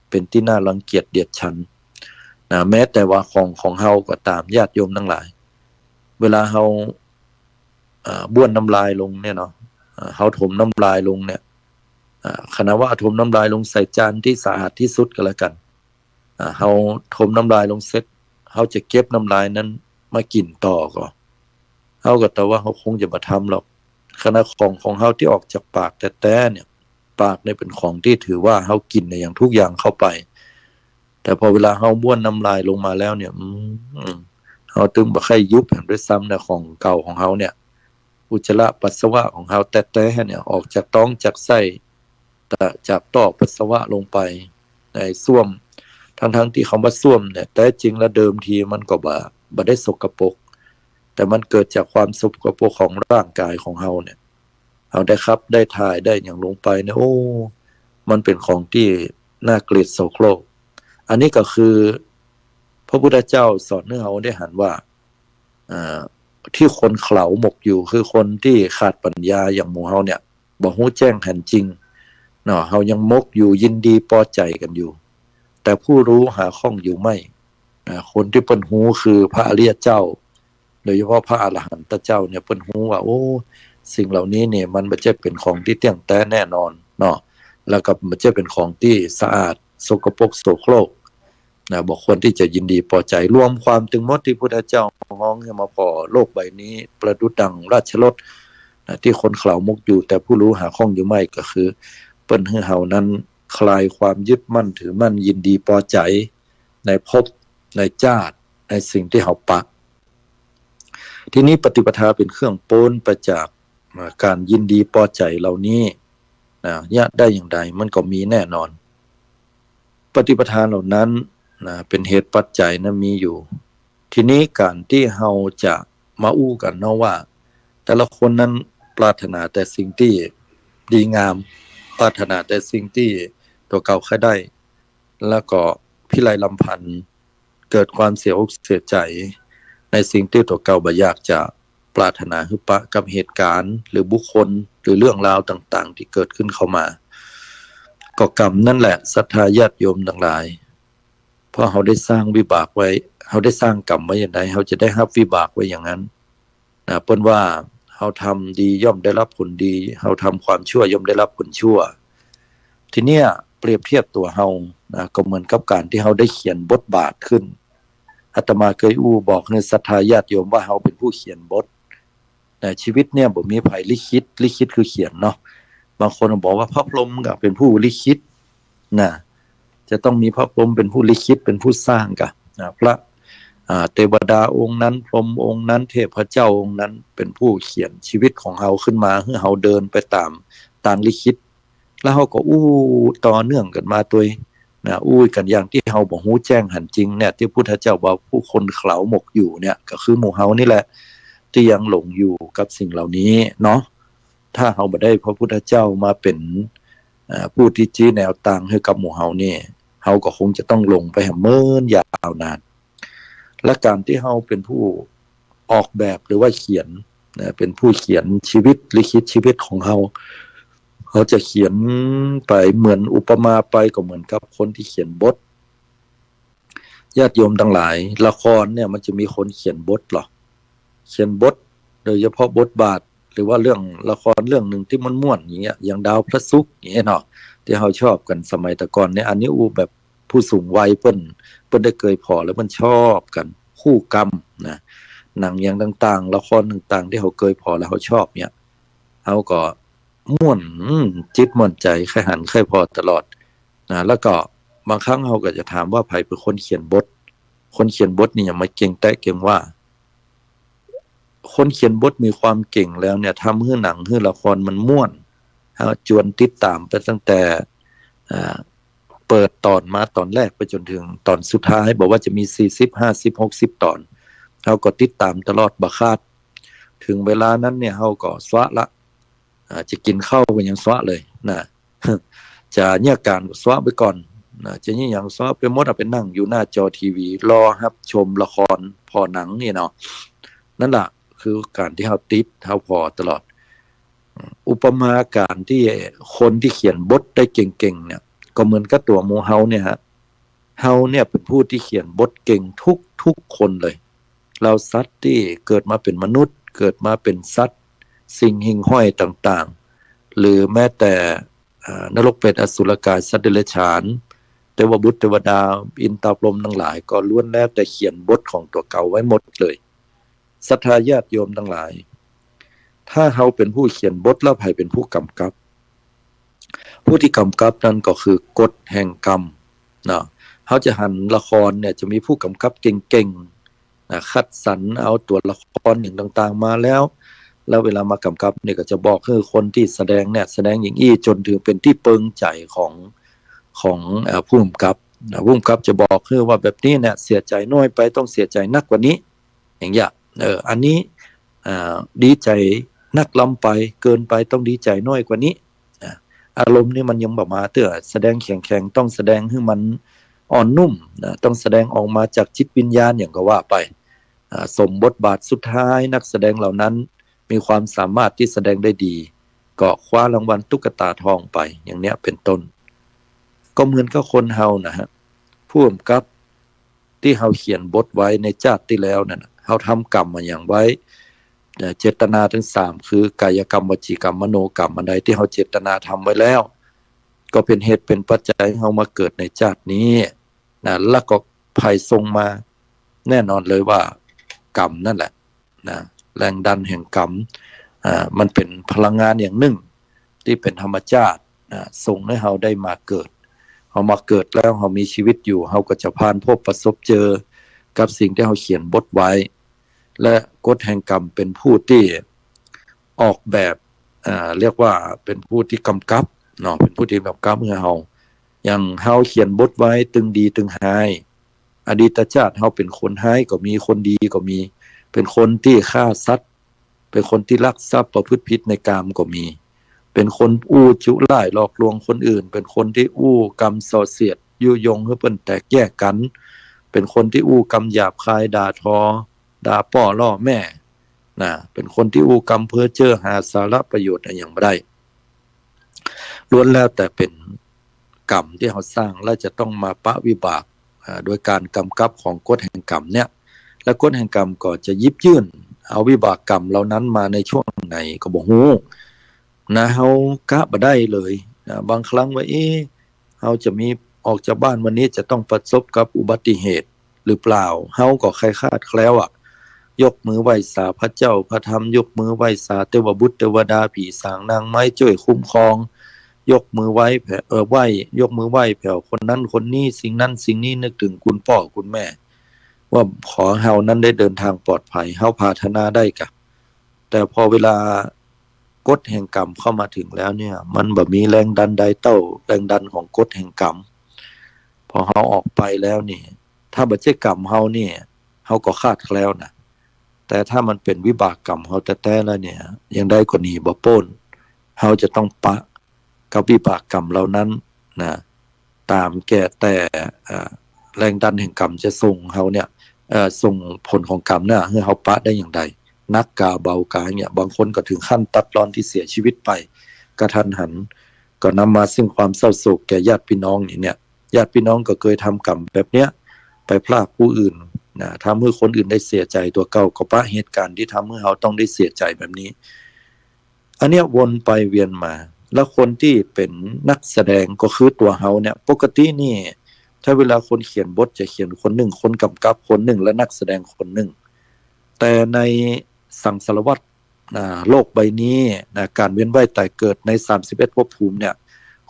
เป๋นตี้น่ารังเกียจเดียดฉัน นะ แม้แต่ว่าของของเฮาก็ต๋าม ญาติโยมตังหลาย เวลาเฮา เอ่อ บ้วนน้ำลายลงเนี่ยเนาะ เอ่อ เฮาถมน้ำลายลงเนี่ย อ่า ขนาดว่าถมน้ำลายลงใส่จานตี้สะอาดตี้สุดก็แล้วกั๋น อ่า เฮาถมน้ำลายลงเสร็จ เฮาจะเก็บน้ำลายนั้นมากิ๋นต่อก่อ เฮาก็แต่ว่าเฮาคงจะบ่ทำหรอก ขนาดของของเฮาตี้ออกจากปากแต๊ๆ เนี่ย ปากเนี่ยเป๋นของตี้ถือว่าเฮากิ๋นเนี่ยอย่างทุกอย่างเข้าไป แต่พอเวลาเฮาบ้วนน้ำลายลงมาแล้วเนี่ย อืม เฮาตึงบ่ใค่ยุบแหมด้วยซ้ำนะ ของเก่าของเฮาเนี่ย อุจจาระปัสสาวะของเฮาแต๊ๆ เนี่ย ออกจากต๊องจากไส้ จากต้อปัสสาวะลงไปในส้วม ทั้งๆ ตี้คำว่าส้วมเนี่ย แต๊จริงแล้วเดิมทีมันก็บ่ บ่ได้สกปรก แต่มันเกิดจากความสกปรกของร่างก๋ายของเฮาเนี่ย เฮาได้ขับได้ถ่ายได้หยังลงไปเนี่ย โอ้ มันเป๋นของตี้น่าเกลียดโสโครก อันนี้ก็คือพระพุทธเจ้าสอนหื้อเฮาได้หันว่า อ่า ตี้คนเขลาหมกอยู่ คือคนตี้ขาดปั๋ญญาอย่างหมู่เฮาเนี่ย บ่ฮู้แจ้งหันจริงเนาะ เฮายังหมกอยู่ยินดีปอใจ๋กั๋นอยู่ แต่ผู้ฮู้หาข้องอยู่ไม่ อ่า คนตี้เปิ้นฮู้คือพระอริยเจ้า โดยเฉพาะพระอรหันตเจ้าเนี่ย เปิ้นฮู้ว่า โอ้ สิ่งเหล่านี้เนี่ยมันบ่ใจ้เป๋นของตี้เตี้ยงแต๊แน่นอนเนาะ แล้วก็บ่ใจ้เป๋นของตี้สะอาด สกปรกโสโครก นะ บ่ควรตี้จะยินดีปอใจ๋ รวมความตึงหมดตี้พุทธเจ้าฮ้องหื้อมาผ่อโลกใบนี้ ประดุจดังราชรถ นะ ตี้คนเขลาหมกอยู่ แต่ผู้ฮู้หาข้องอยู่ไม่ ก็คือเปิ้นหื้อเฮานั้นคลายความยึดมั่นถือมั่น ยินดีปอใจ๋ในภพในจาติ ในสิ่งตี้เฮาปะ ทีนี้ปฏิปทาเป๋นเครื่องป๊นไปจาก อ่า ก๋านยินดีปอใจ๋เหล่านี้ นะ เยียะได้อย่างใด มันก็มีแน่นอน ปฏิปทาเหล่านั้น นะ เป๋นเหตุปัจจัยนะ มีอยู่ ทีนี้ก๋านตี้เฮาจะมาอู้กั๋นเนาะว่า แต่ละคนนั้นปรารถนาแต่สิ่งตี้ดีงาม ปรารถนาแต่สิ่งตี้ตั๋วเก่าใค่ได้ แล้วก็พิไรรำพัน เกิดความเสียอกเสียใจ๋ในสิ่งตี้ตั๋วเก่าบ่อยากจะปรารถนาหื้อปะกับเหตุก๋ารณ์ หรือบุคคล หรือเรื่องราวต่างๆ ตี้เกิดขึ้นเข้ามา ก็กรรมนั่นแหละ ศรัทธาญาติโยมตังหลาย เพราะเฮาได้สร้างวิบากไว้ เฮาได้สร้างกรรมไว้อย่างใด เฮาจะได้ฮับวิบากไว้อย่างนั้น นะ เปิ้นว่า เฮาทำดีย่อมได้รับผลดี เฮาทำความชั่วย่อมได้รับผลชั่ว ทีเนี้ยเปรียบเทียบตั๋วเฮา นะ ก็เหมือนกับก๋านตี้เฮาได้เขียนบทบาทขึ้น อาตมาเกยอู้บอกหื้อศรัทธาญาติโยมว่าเฮาเป๋นผู้เขียนบท นะ ชีวิตเนี่ยบ่มีใผลิขิต ลิขิตคือเขียนเนาะ บางคนบอกว่าพระพรหมก็เป๋นผู้ลิขิต นะ จะต้องมีพระพรหมเป๋นผู้ลิขิต เป๋นผู้สร้างก่ะ นะ พระ อ่า เทวดาองค์นั้น พรหมองค์นั้น เทพเจ้าองค์นั้น เป๋นผู้เขียนชีวิตของเฮาขึ้นมา หื้อเฮาเดินไปต๋ามตางลิขิต แล้วเฮาก็อู้ต่อเนื่องกั๋นมาตวย นะ อู้กั๋นอย่างตี้เฮาบ่ฮู้แจ้งหันจริงเนี่ย ตี้พุทธเจ้าว่าผู้คนเขลาหมกอยู่เนี่ย ก็คือหมู่เฮานี่แหละ ตี้ยังหลงอยู่กับสิ่งเหล่านี้เนาะ ถ้าเฮาบ่ได้พระพุทธเจ้ามาเป๋น เอ่อ ผู้ตี้ชี้แนวตางหื้อกับหมู่เฮานี่ เฮาก็คงจะต้องหลงไปแหมเมินยาวนาน และก๋านตี้เฮาเป๋นผู้ ออกแบบหรือว่าเขียนนะ เป็นผู้เขียนชีวิต ลิขิตชีวิตของเฮา เฮาจะเขียนไป เหมือนอุปมาไปก็เหมือนกับคนที่เขียนบท ญาติโยมตังหลาย ละครเนี่ยมันจะมีคนเขียนบทเหรอ เขียนบท โดยเฉพาะบทบาท หรือว่าเรื่องละครเรื่องหนึ่งตี้มันม่วนอย่างเงี้ย อย่างดาวพระศุกร์อย่างเงี้ยเนาะ ตี้เฮาชอบกั๋นสมัยแต่ก่อนเนี่ย อันนี้อู้แบบผู้สูงวัยเปิ้น เปิ้นได้เกยผ่อแล้วเปิ้นชอบกั๋น คู่กรรมนะ หนังอย่างต่างๆ ละครต่างๆ ตี้เฮาเกยผ่อแล้วเฮาชอบเนี่ย เฮาก็ม่วน อืม จิตม่วนใจ๋ ใค่หันใค่ผ่อตลอดนะ แล้วก็บางครั้งเฮาก็จะถามว่าใผเป๋นคนเขียนบท คนเขียนบทนี่อย่ามาเก่งแต๊เก่งว่า คนเขียนบทมีความเก่งแล้วเนี่ย ทำหื้อหนังหื้อละครมันม่วน เฮาจวนติดต๋ามไปตั้งแต่ อ่า เปิดต๋อนมาต๋อนแรกไปจ๋นเถิงต๋อนสุดท้าย บ่ว่าจะมีสี่สิบ ห้าสิบ หกสิบต๋อน เฮาก็ติดต๋ามตลอดบ่ขาด เถิงเวลานั้นเนี่ยเฮาก็สวะละ อ่า จะกิ๋นข้าวก็ยังสวะเลยนะ จะเยียะก๋านก็สวะไปก่อนนะ จะเยียะหยังสวะไปหมด เอาไปนั่งอยู่หน้าจอทีวี รอฮับชมละครผ่อหนังนี่เนาะ นั่นล่ะคือก๋านตี้เฮาติด เฮาผ่อตลอด อุปมาก๋านตี้คนตี้เขียนบทได้เก่งๆ เนี่ย ก็เหมือนกับตั๋วหมู่เฮาเนี่ยฮะ เฮาเนี่ยเป๋นผู้ตี้เขียนบทเก่งทุกๆ คนเลย เฮาสัตว์ตี้เกิดมาเป๋นมนุษย์ เกิดมาเป๋นสัตว์ สิ่งหิ่งห้อยต่างๆ หรือแม้แต่ อ่า นรกเปรตอสุรกาย สัตว์เดรัจฉาน เตวบุตรเตวดา อินทร์ตาพรหมตังหลาย ก็ล้วนแล้วแต่เขียนบทของตั๋วเก่าไว้หมดเลย ศรัทธาญาติโยมตังหลาย ถ้าเฮาเป๋นผู้เขียนบทแล้วใผเป๋นผู้กำกับ ผู้ตี้กำกับนั้นก็คือกฎแห่งกรรมเนาะ เฮาจะหันละครเนี่ยจะมีผู้กำกับเก่งๆ นะ คัดสรรเอาตั๋วละครอย่างต่างๆ มาแล้ว แล้วเวลามากำกับเนี่ยก็จะบอกหื้อคนตี้แสดงเนี่ยแสดงอย่างอี้ จ๋นเถิงเป๋นตี้เปิงใจ๋ของ ของ เอ่อ ผู้กำกับนะ ผู้กำกับจะบอกหื้อว่าแบบนี้เนี่ยเสียใจ๋น้อยไป ต้องเสียใจ๋นักกว่านี้ อย่างเงี้ย เออ อันนี้ อ่า ดีใจ๋นักล้ำไป เกินไป ต้องดีใจ๋น้อยกว่านี้ อ่า อารมณ์นี่มันยังบ่มาเตื้อ แสดงแข็งๆ ต้องแสดงหื้อมันอ่อนนุ่มนะ ต้องแสดงออกมาจากจิตวิญญาณอย่างก็ว่าไป อ่า สมบทบาทสุดท้ายนักแสดงเหล่านั้นมีความสามารถตี้แสดงได้ดี ก็คว้ารางวัลตุ๊กตาทองไป อย่างเนี้ยเป๋นต้น ก็เหมือนกับคนเฮานะฮะ ผู้กำกับตี้เฮาเขียนบทไว้ในจาติตี้แล้วนั่นน่ะ เฮาทำกรรมมาหยังไว้ เอ่อ เจตนาตึงสาม คือกายกรรม วจีกรรม มโนกรรม อันใดตี้เฮาเจตนาทำไว้แล้ว ก็เป๋นเหตุเป๋นปัจจัยหื้อเฮามาเกิดในจาตินี้นะ แล้วก็ใผส่งมา แน่นอนเลยว่ากรรมนั่นแหละนะ แรงดันแห่งกรรม อ่า มันเป๋นพลังงานอย่างนึ่งตี้เป๋นธรรมชาตินะ ส่งหื้อเฮาได้มาเกิด เฮามาเกิดแล้ว เฮามีชีวิตอยู่ เฮาก็จะผ่านพบประสบเจอกับสิ่งตี้เฮาเขียนบทไว้ และกฎแห่งกรรมเป๋นผู้ตี้ออกแบบ อ่า เรียกว่าเป๋นผู้ตี้กำกับเนาะ เป๋นผู้ตี้กำกับหื้อเฮา อย่างเฮาเขียนบทไว้ตึงดีตึงฮ้าย อดีตจาติเฮาเป๋นคนฮ้ายก็มี คนดีก็มี เป๋นคนตี้ฆ่าสัตว์ เป๋นคนตี้ลักทรัพย์ ประพฤติผิดในกามก็มี เป๋นคนอู้จุร้ายหลอกลวงคนอื่น เป๋นคนตี้อู้กำส่อเสียด ยุยงหื้อเปิ้นแตกแยกกั๋น เป๋นคนตี้อู้กำหยาบคาย ด่าทอ ด่าป้อล่อแม่นะ เป๋นคนตี้อู้กำเพ้อเจ้อ หาสาระประโยชน์อะหยังบ่ได้ ล้วนแล้วแต่เป๋นกรรมตี้เฮาสร้าง และจะต้องมาปะวิบาก อ่า โดยก๋านกำกับของกฎแห่งกรรมเนี่ย และกฎแห่งกรรมก็จะหยิบยื่นเอาวิบากกรรมเหล่านั้นมาในช่วงไหนก็บ่ฮู้นะ เฮากะบ่ได้เลยนะ บางครั้งว่า เอ๊ะ เฮาจะมีออกจากบ้านวันนี้จะต้องประสบกับอุบัติเหตุหรือเปล่า เฮาก็ใค่คลาดแคล้วอะ ยกมือไหว้สาพระเจ้าพระธรรม ยกมือไหว้สาเตวบุตรเตวดา ผีสางนางไม้จ้วยคุ้มครอง ยกมือไหว้แผ่ เอ่อ ไหว้ ยกมือไหว้แผ่คนนั้นคนนี้ สิ่งนั้นสิ่งนี้ นึกถึงคุณป้อคุณแม่ ว่าขอเฮานั้นได้เดินทางปลอดภัย เฮาปรารถนาได้กะ แต่พอเวลากฎแห่งกรรมเข้ามาถึงแล้วเนี่ย มันบ่มีแรงดันใดเต้าแรงดันของกฎแห่งกรรม พอเฮาออกไปแล้วนี่ ถ้าบ่ใจ้กรรมเฮานี่ เฮาก็คลาดแคล้วนะ แต่ถ้ามันเป๋นวิบากกรรมเฮาแต๊ๆ แล้วเนี่ย ยังไงก็หนีบ่ป๊น เฮาจะต้องปะกับวิบากกรรมเหล่านั้นนะ ต๋ามแก่แต่ อ่า แรงดันแห่งกรรมจะส่งเฮาเนี่ย เอ่อ ส่งผลของกรรมน่ะ หื้อเฮาปะได้อย่างใด หนักกาเบากาเนี่ย บางคนก็ถึงขั้นตัดรอนตี้เสียชีวิตไปกะทันหัน ก็นำมาซึ่งความเศร้าโศกแก่ญาติพี่น้องนี่เนี่ย ญาติพี่น้องก็เกยทำกรรมแบบเนี้ย ไปพรากผู้อื่นนะ ทำหื้อคนอื่นได้เสียใจ๋ตั๋วเก่า ก็ปะเหตุการณ์ตี้ทำหื้อเฮาต้องได้เสียใจ๋แบบนี้ อันเนี้ยวนไปเวียนมา แล้วคนตี้เป๋นนักแสดงก็คือตั๋วเฮาเนี่ย ปกตินี่ ถ้าเวลาคนเขียนบทจะเขียนคนนึ่ง คนกำกับคนนึ่ง และนักแสดงคนนึ่ง แต่ในสังสารวัฏ อ่า โลกใบนี้นะ ก๋านเวียนว่ายต๋ายเกิดในสามสิบเอ็ดภพภูมิเนี่ย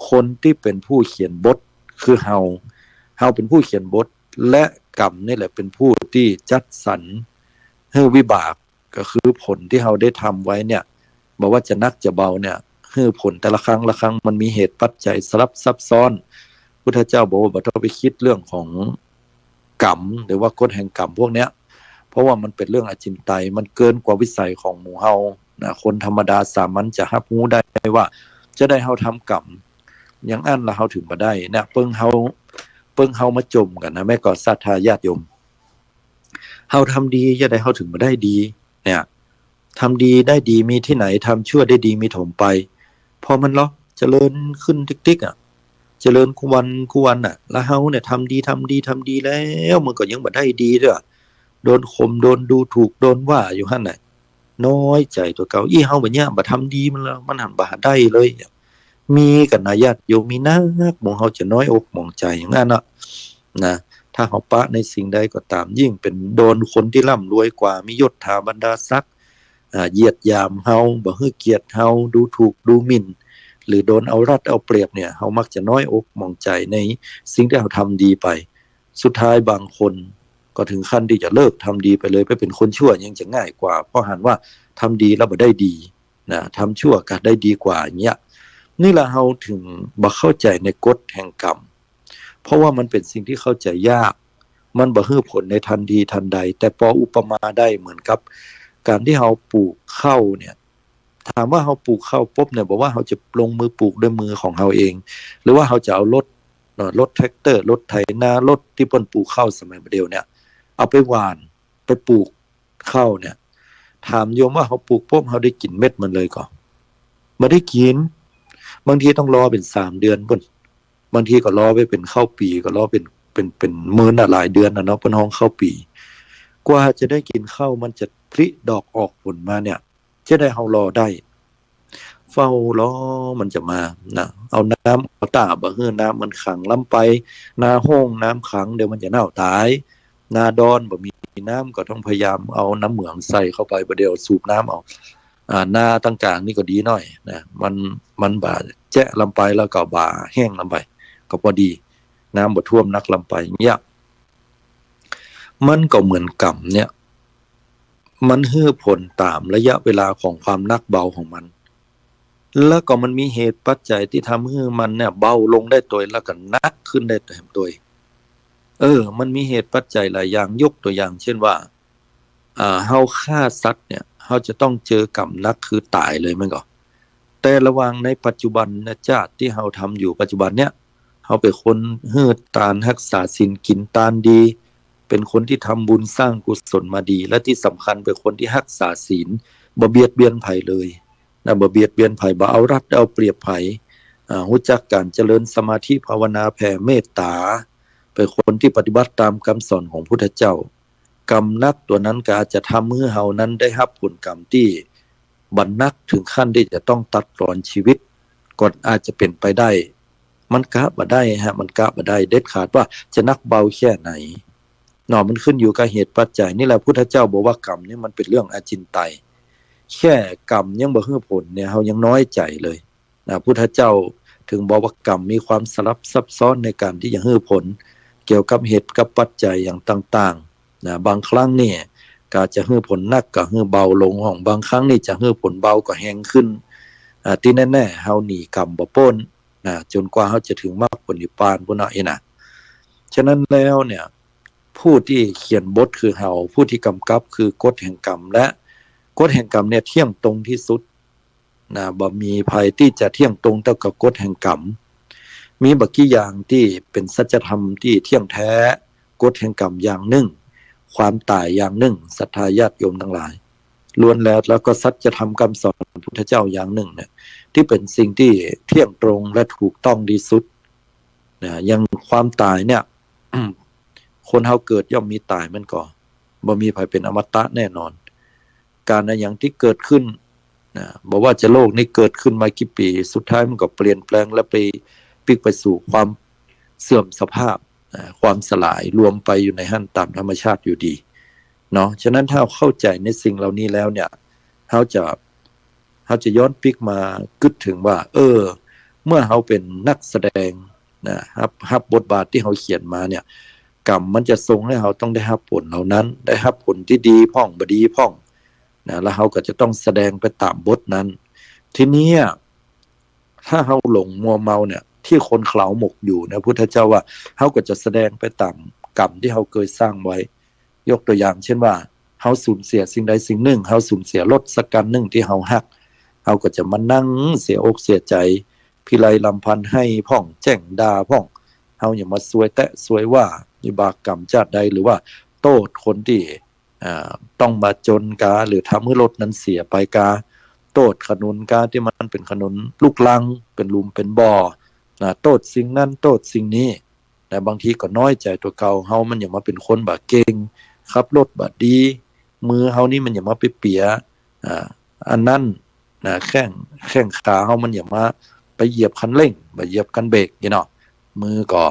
คนตี้เป๋นผู้เขียนบทคือเฮา เฮาเป๋นผู้เขียนบท และกรรมนี่แหละเป๋นผู้ตี้จัดสรรหื้อวิบาก ก็คือผลตี้เฮาได้ทำไว้เนี่ย บ่ว่าจะหนักจะเบาเนี่ย หื้อผลแต่ละครั้งละครั้งมันมีเหตุปัจจัยสลับซับซ้อน พุทธเจ้าบอกว่าบ่ต้องไปกึ๊ดเรื่องของกรรม หรือว่ากฎแห่งกรรมพวกเนี้ย เพราะว่ามันเป๋นเรื่องอจินไตย มันเกินกว่าวิสัยของหมู่เฮานะ คนธรรมดาสามัญจะฮับฮู้ได้ว่า จะใดเฮาทำกรรมอย่างอั้นละเฮาถึงบ่ได้เนี่ย เปิ้งเฮา เปิ้งเฮามาจ่มกั๋นนะ แม่ก่อศรัทธาญาติโยม เฮาทำดีจะใดเฮาถึงบ่ได้ดีเนี่ย ทำดีได้ดีมีตี้ไหน ทำชั่วได้ดีมีถมไป เพราะมันเลาะเจริญขึ้นติ๊กๆ อ่ะ เจริญกู้วันกู้วันน่ะ แล้วเฮาเนี่ยทำดี ทำดี ทำดีแล้ว มันก็ยังบ่ได้ดีเตื้อ โดนข่ม โดนดูถูก โดนว่าอยู่หั้นน่ะ น้อยใจ๋ตั๋วเก่า อี้เฮาบ่เนี่ย บ่ทำดีมันแล้ว มันหันบ่ได้เลย มีกั๋นนะญาติโยม มีนัก หมู่เฮาจะน้อยอกหมองใจ๋อย่างอั้นน่ะ นะ ถ้าเฮาปะในสิ่งใดก็ต๋าม ยิ่งเป๋นโดนคนตี้ร่ำรวยกว่า มียศถาบรรดาศักดิ์ อ่า เหยียดหยามเฮา บ่หื้อเกียรติเฮา ดูถูกดูหมิ่น หรือโดนเอารัดเอาเปรียบเนี่ย เฮามักจะน้อยอกหมองใจ๋ในสิ่งตี้เฮาทำดีไป สุดท้ายบางคนก็ถึงขั้นตี้จะเลิกทำดีไปเลย ไปเป๋นคนชั่วยังจะง่ายกว่า เพราะหันว่าทำดีแล้วบ่ได้ดีนะ ทำชั่วก็ได้ดีกว่าอย่างเงี้ย นี่ละเฮาถึงบ่เข้าใจ๋ในกฎแห่งกรรม เพราะว่ามันเป๋นสิ่งตี้เข้าใจ๋ยาก มันบ่หื้อผลในทันทีทันใด แต่ปออุปมาได้เหมือนกับก๋านตี้เฮาปลูกข้าวเนี่ย ถามว่าเฮาปลูกข้าวปุ๊บเนี่ย บ่ว่าเฮาจะลงมือปลูกด้วยมือของเฮาเอง หรือว่าเฮาจะเอารถ เอ่อ รถแทรกเตอร์ รถไถนา รถตี้เปิ้นปลูกข้าวสมัยบ่าเดี่ยวเนี่ย เอาไปหว่าน ไปปลูกข้าวเนี่ย ถามโยมว่าเฮาปลูกปุ๊บเฮาได้กิ๋นเม็ดมันเลยก่อ บ่ได้กิ๋น บางทีต้องรอเป๋นสามเดือนปู้น บางทีก็รอไปเป๋นข้าวปี๋ ก็รอเป๋น เป๋น เป๋นเมินน่ะ หลายเดือนน่ะเนาะ เปิ้นฮ้องข้าวปี๋ กว่าจะได้กิ๋นข้าว มันจะผลิดอกออกผลมาเนี่ย จะใดเฮารอได้ เฝ้ารอมันจะมานะ เอาน้ำ เอาต้าบ่หื้อน้ำมันขัง ลำไป นาห้งน้ำขัง เดี๋ยวมันจะเน่าต๋าย นาดอนบ่มีน้ำ ก็ต้องพยายามเอาน้ำเหมืองใส่เข้าไป บ่าเดี่ยวสูบน้ำเอา อ่า นาตางก๋างนี่ก็ดีหน้อยนะ มัน มันบ่าแจ๊ะลำไป แล้วก็บ่าแห้งลำไป ก็ปอดี น้ำบ่ท่วมนักลำไปเนี่ย มันก็เหมือนกรรมเนี่ย มันหื้อผลต๋ามระยะเวลาของความหนักเบาของมัน แล้วก็มันมีเหตุปัจจัยตี้ทำหื้อมันเนี่ยเบาลงได้ตวย แล้วก็หนักขึ้นได้ตวย เออ มันมีเหตุปัจจัยหลายอย่าง ยกตั๋วอย่างเช่นว่า อ่า เฮาฆ่าสัตว์เนี่ย เฮาจะต้องเจอกรรมหนักคือต๋ายเลยแม่นก่อ แต่ระหว่างในปัจจุบันเนี่ย ชาติตี้เฮาทำอยู่ปัจจุบันเนี่ย เฮาเป๋นคนหื้อตาน ฮักษาศีล กิ๋นตานดี เป๋นคนตี้ทำบุญสร้างกุศลมาดี และตี้สำคัญเป๋นคนตี้ฮักษาศีล บ่เบียดเบียนใผเลยนะ บ่เบียดเบียนใผ บ่เอารัดเอาเปรียบใผ อ่า ฮู้จักก๋านเจริญสมาธิภาวนา แผ่เมตต๋า เป๋นคนตี้ปฏิบัติต๋ามกำสอนของพุทธเจ้า กรรมหนักตั๋วนั้นก็อาจจะทำหื้อเฮานั้นได้ฮับผลกรรมตี้บ่หนักถึงขั้นตี้จะต้องตัดรอนชีวิต ก็อาจจะเป๋นไปได้ มันกะบ่ได้ฮะ มันกะบ่ได้เด็ดขาดว่าจะหนักเบาแค่ไหนเนาะ มันขึ้นอยู่กับเหตุปัจจัย นี่แหละพุทธเจ้าบอกว่ากรรมนี่มันเป๋นเรื่องอจินไตย แค่กรรมยังบ่หื้อผลเนี่ย เฮายังน้อยใจ๋เลย นะ พุทธเจ้าถึงบอกว่ากรรมมีความสลับซับซ้อนในก๋านตี้จะหื้อผล เกี่ยวกับเหตุกับปัจจัยอย่างต่างๆ นะ บางครั้งนี่ก็จะหื้อผลหนักก็หื้อเบาลง ของบางครั้งนี่จะหื้อผลเบาก็แฮงขึ้น อ่า ตี้แน่ๆ เฮาหนีกรรมบ่ป๊นนะ จ๋นกว่าเฮาจะถึงมรรคผลนิพพานปู้นเนาะ เอ้ยนะ ฉะนั้นแล้วเนี่ย ผู้ตี้เขียนบทคือเฮา ผู้ตี้กำกับคือกฎแห่งกรรม และกฎแห่งกรรมเนี่ยเที่ยงตรงตี้สุด นะ บ่มีใผตี้จะเที่ยงตรงเต้ากับกฎแห่งกรรม มีบ่กี่อย่างตี้เป๋นสัจธรรมตี้เที่ยงแท้ กฎแห่งกรรมอย่างนึ่ง ความต๋ายอย่างนึ่ง ศรัทธาญาติโยมตังหลาย ล้วนแล้ว แล้วก็สัจธรรมกำสอนพุทธเจ้าอย่างนึ่งเนี่ย ตี้เป๋นสิ่งตี้เที่ยงตรงและถูกต้องตี้สุดนะ อย่างความต๋ายเนี่ย คนเฮาเกิดย่อมมีต๋าย มันก็บ่มีใผเป๋นอมตะแน่นอน ก๋านอะหยังตี้เกิดขึ้นนะ บ่ว่าจะโลกนี้เกิดขึ้นมากี่ปี๋ สุดท้ายมันก็เปลี่ยนแปลงและไปปิ๊กไปสู่ความเสื่อมสภาพนะ ความสลาย รวมไปอยู่ในหั้นต๋ามธรรมชาติอยู่ดีเนาะ ฉะนั้นถ้าเฮาเข้าใจ๋ในสิ่งเหล่านี้แล้วเนี่ย เฮาจะ เฮาจะย้อนปิ๊กมากึ๊ดเถิงว่า เออ เมื่อเฮาเป๋นนักแสดงนะ ฮับ ฮับบทบาทตี้เฮาเขียนมาเนี่ย กรรมมันจะส่งหื้อเฮาต้องได้ฮับผลเหล่านั้น ได้ฮับผลตี้ดีพ่อง บ่ดีพ่องนะ แล้วเฮาก็จะต้องแสดงไปต๋ามบทนั้น ทีเนี้ย ถ้าเฮาหลงมัวเมาเนี่ย ตี้คนเขาหมกอยู่นะ พุทธเจ้าว่า เฮาก็จะแสดงไปต๋ามกรรมตี้เฮาเกยสร้างไว้ ยกตั๋วอย่างเช่นว่า เฮาสูญเสียสิ่งใดสิ่งนึ่ง เฮาสูญเสียรถสักคันนึ่งตี้เฮาฮัก เฮาก็จะมานั่งเสียอกเสียใจ๋ พิไรรำพันไห้พ่อง แจ้งด่าพ่อง เฮาอย่ามาซวยแต๊ซวยว่า วิบากกรรมจาติใด หรือว่าโต้ษคนตี้ อ่า ต้องมาจ๋นกา หรือทำหื้อรถนั้นเสียไปกา โต้ษถนนกา ตี้มันเป๋นถนนลุกรัง เป๋นหลุมเป๋นบ่อนะ โต้ษสิ่งนั้น โต้ษสิ่งนี้นะ บางทีก็น้อยใจ๋ตั๋วเก่า เฮามันอย่ามาเป๋นคนบ่าเก่ง ขับรถบ่าดี มือเฮานี่มันอย่ามาไปเปีย อ่า อันนั้นนะ แข้ง แข้งขาเฮามันอย่ามาไปเหยียบคันเร่ง บ่าเหยียบคันเบรกนี่เนาะ มือก็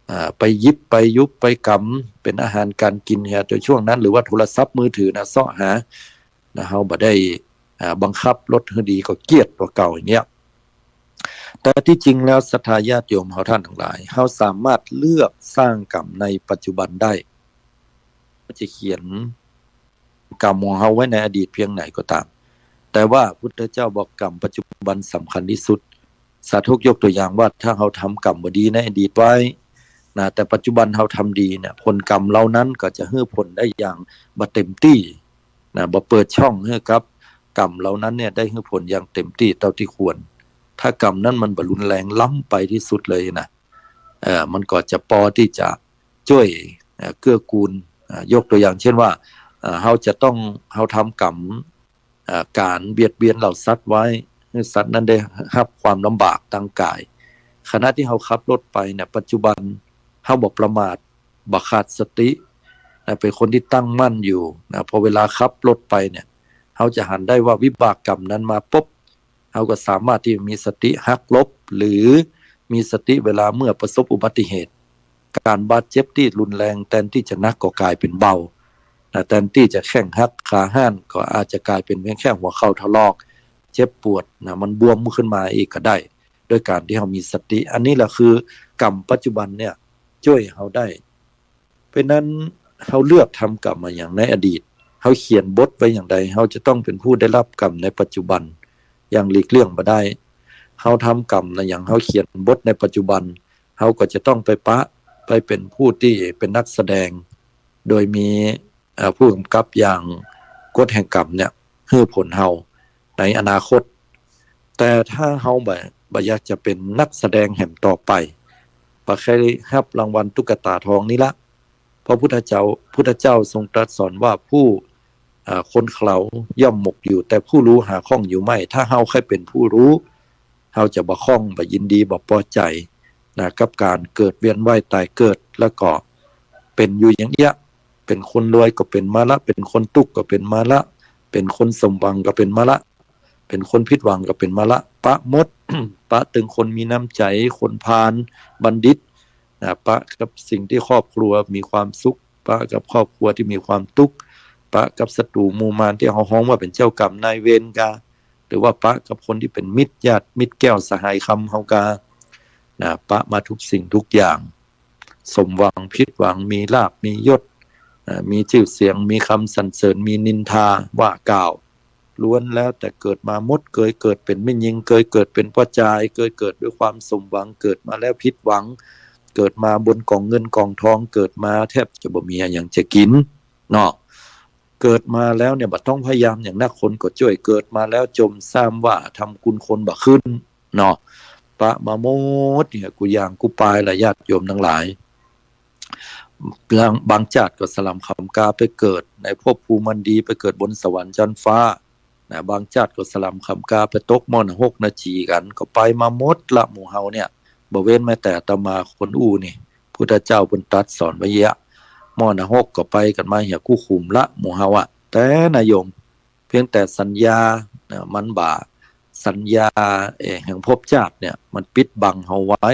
อ่า ไปหยิบไปยุบไปกำ เป๋นอาหารก๋านกิ๋นเหีย แต่ช่วงนั้น หรือว่าโทรศัพท์มือถือนะ เซาะหานะ เฮาบ่ได้ อ่า บังคับรถหื้อดีก็เกียจตั๋วเก่าอย่างเงี้ย แต่ตี้จริงแล้วศรัทธาญาติโยมเฮาต้านตังหลาย เฮาสามารถเลือกสร้างกรรมในปัจจุบันได้ จะเขียนกรรมของเฮาไว้ในอดีตเพียงไหนก็ต๋าม แต่ว่าพุทธเจ้าบอกกรรมปัจจุบันสำคัญตี้สุด สาธกยกตั๋วอย่างว่า ถ้าเฮาทำกรรมบ่ดีในอดีตไว้นะ แต่ปัจจุบันเฮาทำดีเนี่ย ผลกรรมเหล่านั้นก็จะหื้อผลได้อย่างบ่เต็มตี้นะ บ่เปิดช่องหื้อกับกรรมเหล่านั้นเนี่ย ได้หื้อผลอย่างเต็มตี้เต้าตี้ควร ถ้ากรรมนั้นมันบ่รุนแรงล้ำไปตี้สุดเลยนะ เอ่อ มันก็จะปอตี้จะจ้วย เอ่อ เกื้อกูล อ่า ยกตั๋วอย่างเช่นว่า เอ่อ เฮาจะต้อง เฮาทำกรรม อ่า ก๋านเบียดเบียนเหล่าสัตว์ไว้ หื้อสัตว์นั้นได้ฮับความลำบากตางก๋าย ขณะตี้เฮาขับรถไปเนี่ย ปัจจุบันเฮาบ่ประมาท บ่ขาดสตินะ เป๋นคนตี้ตั้งมั่นอยู่นะ พอเวลาขับรถไปเนี่ย เฮาจะหันได้ว่าวิบากกรรมนั้นมาปุ๊บ เฮาก็สามารถตี้มีสติหักหลบ หรือมีสติเวลาเมื่อประสบอุบัติเหตุ ก๋านบาดเจ็บตี้รุนแรงแตนตี้จะหนักก็ก๋ายเป๋นเบานะ แตนตี้จะแข้งหักขาหั้นก็อาจจะก๋ายเป๋นเพียงแค่หัวเข่าถลอก เจ็บปวดนะ มันบวมขึ้นมาอีกก็ได้ โดยก๋านตี้เฮามีสติ อันนี้แหละคือกรรมปัจจุบันเนี่ยจ้วยเฮาได้ เพราะนั้นเฮาเลือกทำกรรมมาอย่างในอดีต เฮาเขียนบทไว้อย่างใด เฮาจะต้องเป๋นผู้ได้ฮับกรรมในปัจจุบัน อย่างหลีกเลี่ยงบ่ได้ เฮาทำกรรมนะ อย่างเฮาเขียนบทในปัจจุบัน เฮาก็จะต้องไปปะ ไปเป๋นผู้ตี้เป๋นนักแสดง โดยมี เอ่อ ผู้กำกับอย่างกฎแห่งกรรมเนี่ย หื้อผลเฮาในอนาคต แต่ถ้าเฮาบ่ บ่อยากจะเป๋นนักแสดงแหมต่อไป บ่ใค่ฮับรางวัลตุ๊กตาทองนี้ละ เพราะพุทธเจ้า พุทธเจ้าทรงตรัสสอนว่าผู้ เอ่อ คนเขาย่อมหมกอยู่ แต่ผู้รู้หาข้องอยู่ไม่ ถ้าเฮาใค่เป๋นผู้รู้ เฮาจะบ่ข้อง บ่ยินดี บ่ปอใจ๋นะ กับก๋านเกิดเวียนว่ายต๋ายเกิด แล้วก็เป๋นอยู่อย่างเอี้ย เป๋นคนรวยก็เป๋นมาละ เป๋นคนตุ๊กข์ก็เป๋นมาละ เป๋นคนสมหวังก็เป๋นมาละ เป๋นคนผิดหวังก็เป๋นมาละ ปะหมด ปะตึงคนมีน้ำใจ๋ คนพาล บัณฑิตนะ ปะกับสิ่งตี้ครอบครัวมีความสุข ปะกับครอบครัวตี้มีความตุ๊กข์ ปะกับศัตรู๋หมู่มารตี้เฮาฮ้องว่าเป๋นเจ้ากรรมนายเวรกา หรือว่าปะกับคนตี้เป๋นมิตรญาติมิตรแก้วสหายคำเฮากานะ ปะมาทุกสิ่งทุกอย่าง สมหวังผิดหวัง มีลาภมียศ อ่า มีจื้อเสียง มีกำสรรเสริญ มีนินทาว่ากล่าว ล้วนแล้วแต่เกิดมาหมด เกยเกิดเป๋นแม่ญิง เกยเกิดเป๋นป้อจาย เกยเกิดด้วยความสมหวัง เกิดมาแล้วผิดหวัง เกิดมาบนก๋องเงินก๋องทอง เกิดมาแทบจะบ่มีอะหยังจะกิ๋นเนาะ เกิดมาแล้วเนี่ยบ่ต้องพยายามหยังนัก คนก็จ้วย เกิดมาแล้วจมซ้ำว่าทำคุณคนบ่ขึ้นเนาะ ปะมาหมดเนี่ย กู้อย่างกู้ปายละญาติโยมตังหลาย บาง บางจาติก็สล่ำคำกาไปเกิดในภพภูมิอันดี ไปเกิดบนสวรรค์ชั้นฟ้า นะ บางจาติก็สล่ำคำกาไปตกหม้อนรกนะ จี๋กั๋น ก็ไปมาหมดละหมู่เฮาเนี่ย บ่เว้นแม้แต่อาตมาคนอู้นี่ พุทธเจ้าเปิ้นตรัสสอนไว้เยียะ หม้อนรกก็ไปกั๋นมาเหียกู้ขุมละหมู่เฮาอะ แต่นะโยม เพียงแต่สัญญา นะ มันบ่า สัญญา เอ่อ แห่งภพจาติเนี่ย มันปิดบังเฮาไว้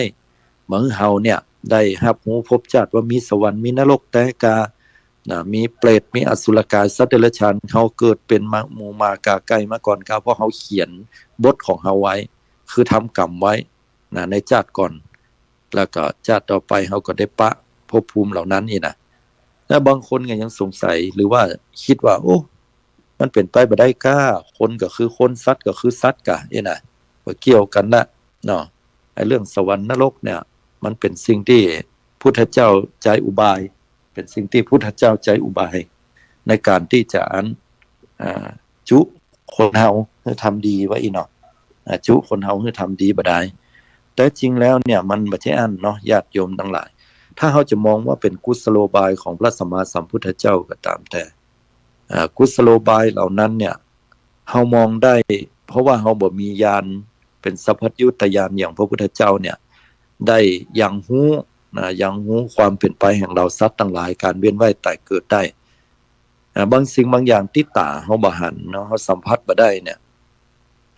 บ่หื้อเฮาเนี่ย ได้ฮับฮู้ภพจาติว่ามีสวรรค์ มีนรกแต๊กา นะ มีเปรต มีอสุรกาย สัตว์เดรัจฉาน เฮาเกิดเป๋นหมา หมูหมากาไก่มาก่อนกา เพราะเฮาเขียนบทของเฮาไว้ คือทำกรรมไว้ นะ ในจาติก่อน แล้วก็จาติต่อไปเฮาก็ได้ปะภพภูมิเหล่านั้นนี่นะ แล้วบางคนก็ยังสงสัย หรือว่าคิดว่า โอ้ มันเป๋นไปบ่ได้ก้า คนก็คือคน สัตว์ก็คือสัตว์ก้า เอ๊ะนะ บ่เกี่ยวกั๋นละเนาะ ไอ้เรื่องสวรรค์นรกเนี่ย มันเป๋นสิ่งตี้พุทธเจ้าใจ๊อุบาย เป๋นสิ่งตี้พุทธเจ้าใจ๊อุบาย ในก๋านตี้จะอัน อ่า จุคนเฮาหื้อทำดีว่าอี้เนาะ อ่า จุคนเฮาหื้อทำดีบ่ได้ แต่จริงแล้วเนี่ย มันบ่ใจ้อั้นเนาะ ญาติโยมตังหลาย ถ้าเฮาจะมองว่าเป๋นกุศโลบายของพระสัมมาสัมพุทธเจ้าก็ต๋ามแต่ อ่า กุศโลบายเหล่านั้นเนี่ย เฮามองได้ เพราะว่าเฮาบ่มีญาณ เป๋นสัพพัญญุตญาณอย่างพระพุทธเจ้าเนี่ย ได้ยังฮู้ นะ ยังฮู้ความเป๋นไปแห่งเฮาสัตว์ตังหลาย ก๋านเวียนว่ายต๋ายเกิดได้ อ่า บางสิ่งบางอย่างตี้ต๋าเฮาบ่หันเนาะ เฮาสัมผัสบ่ได้เนี่ย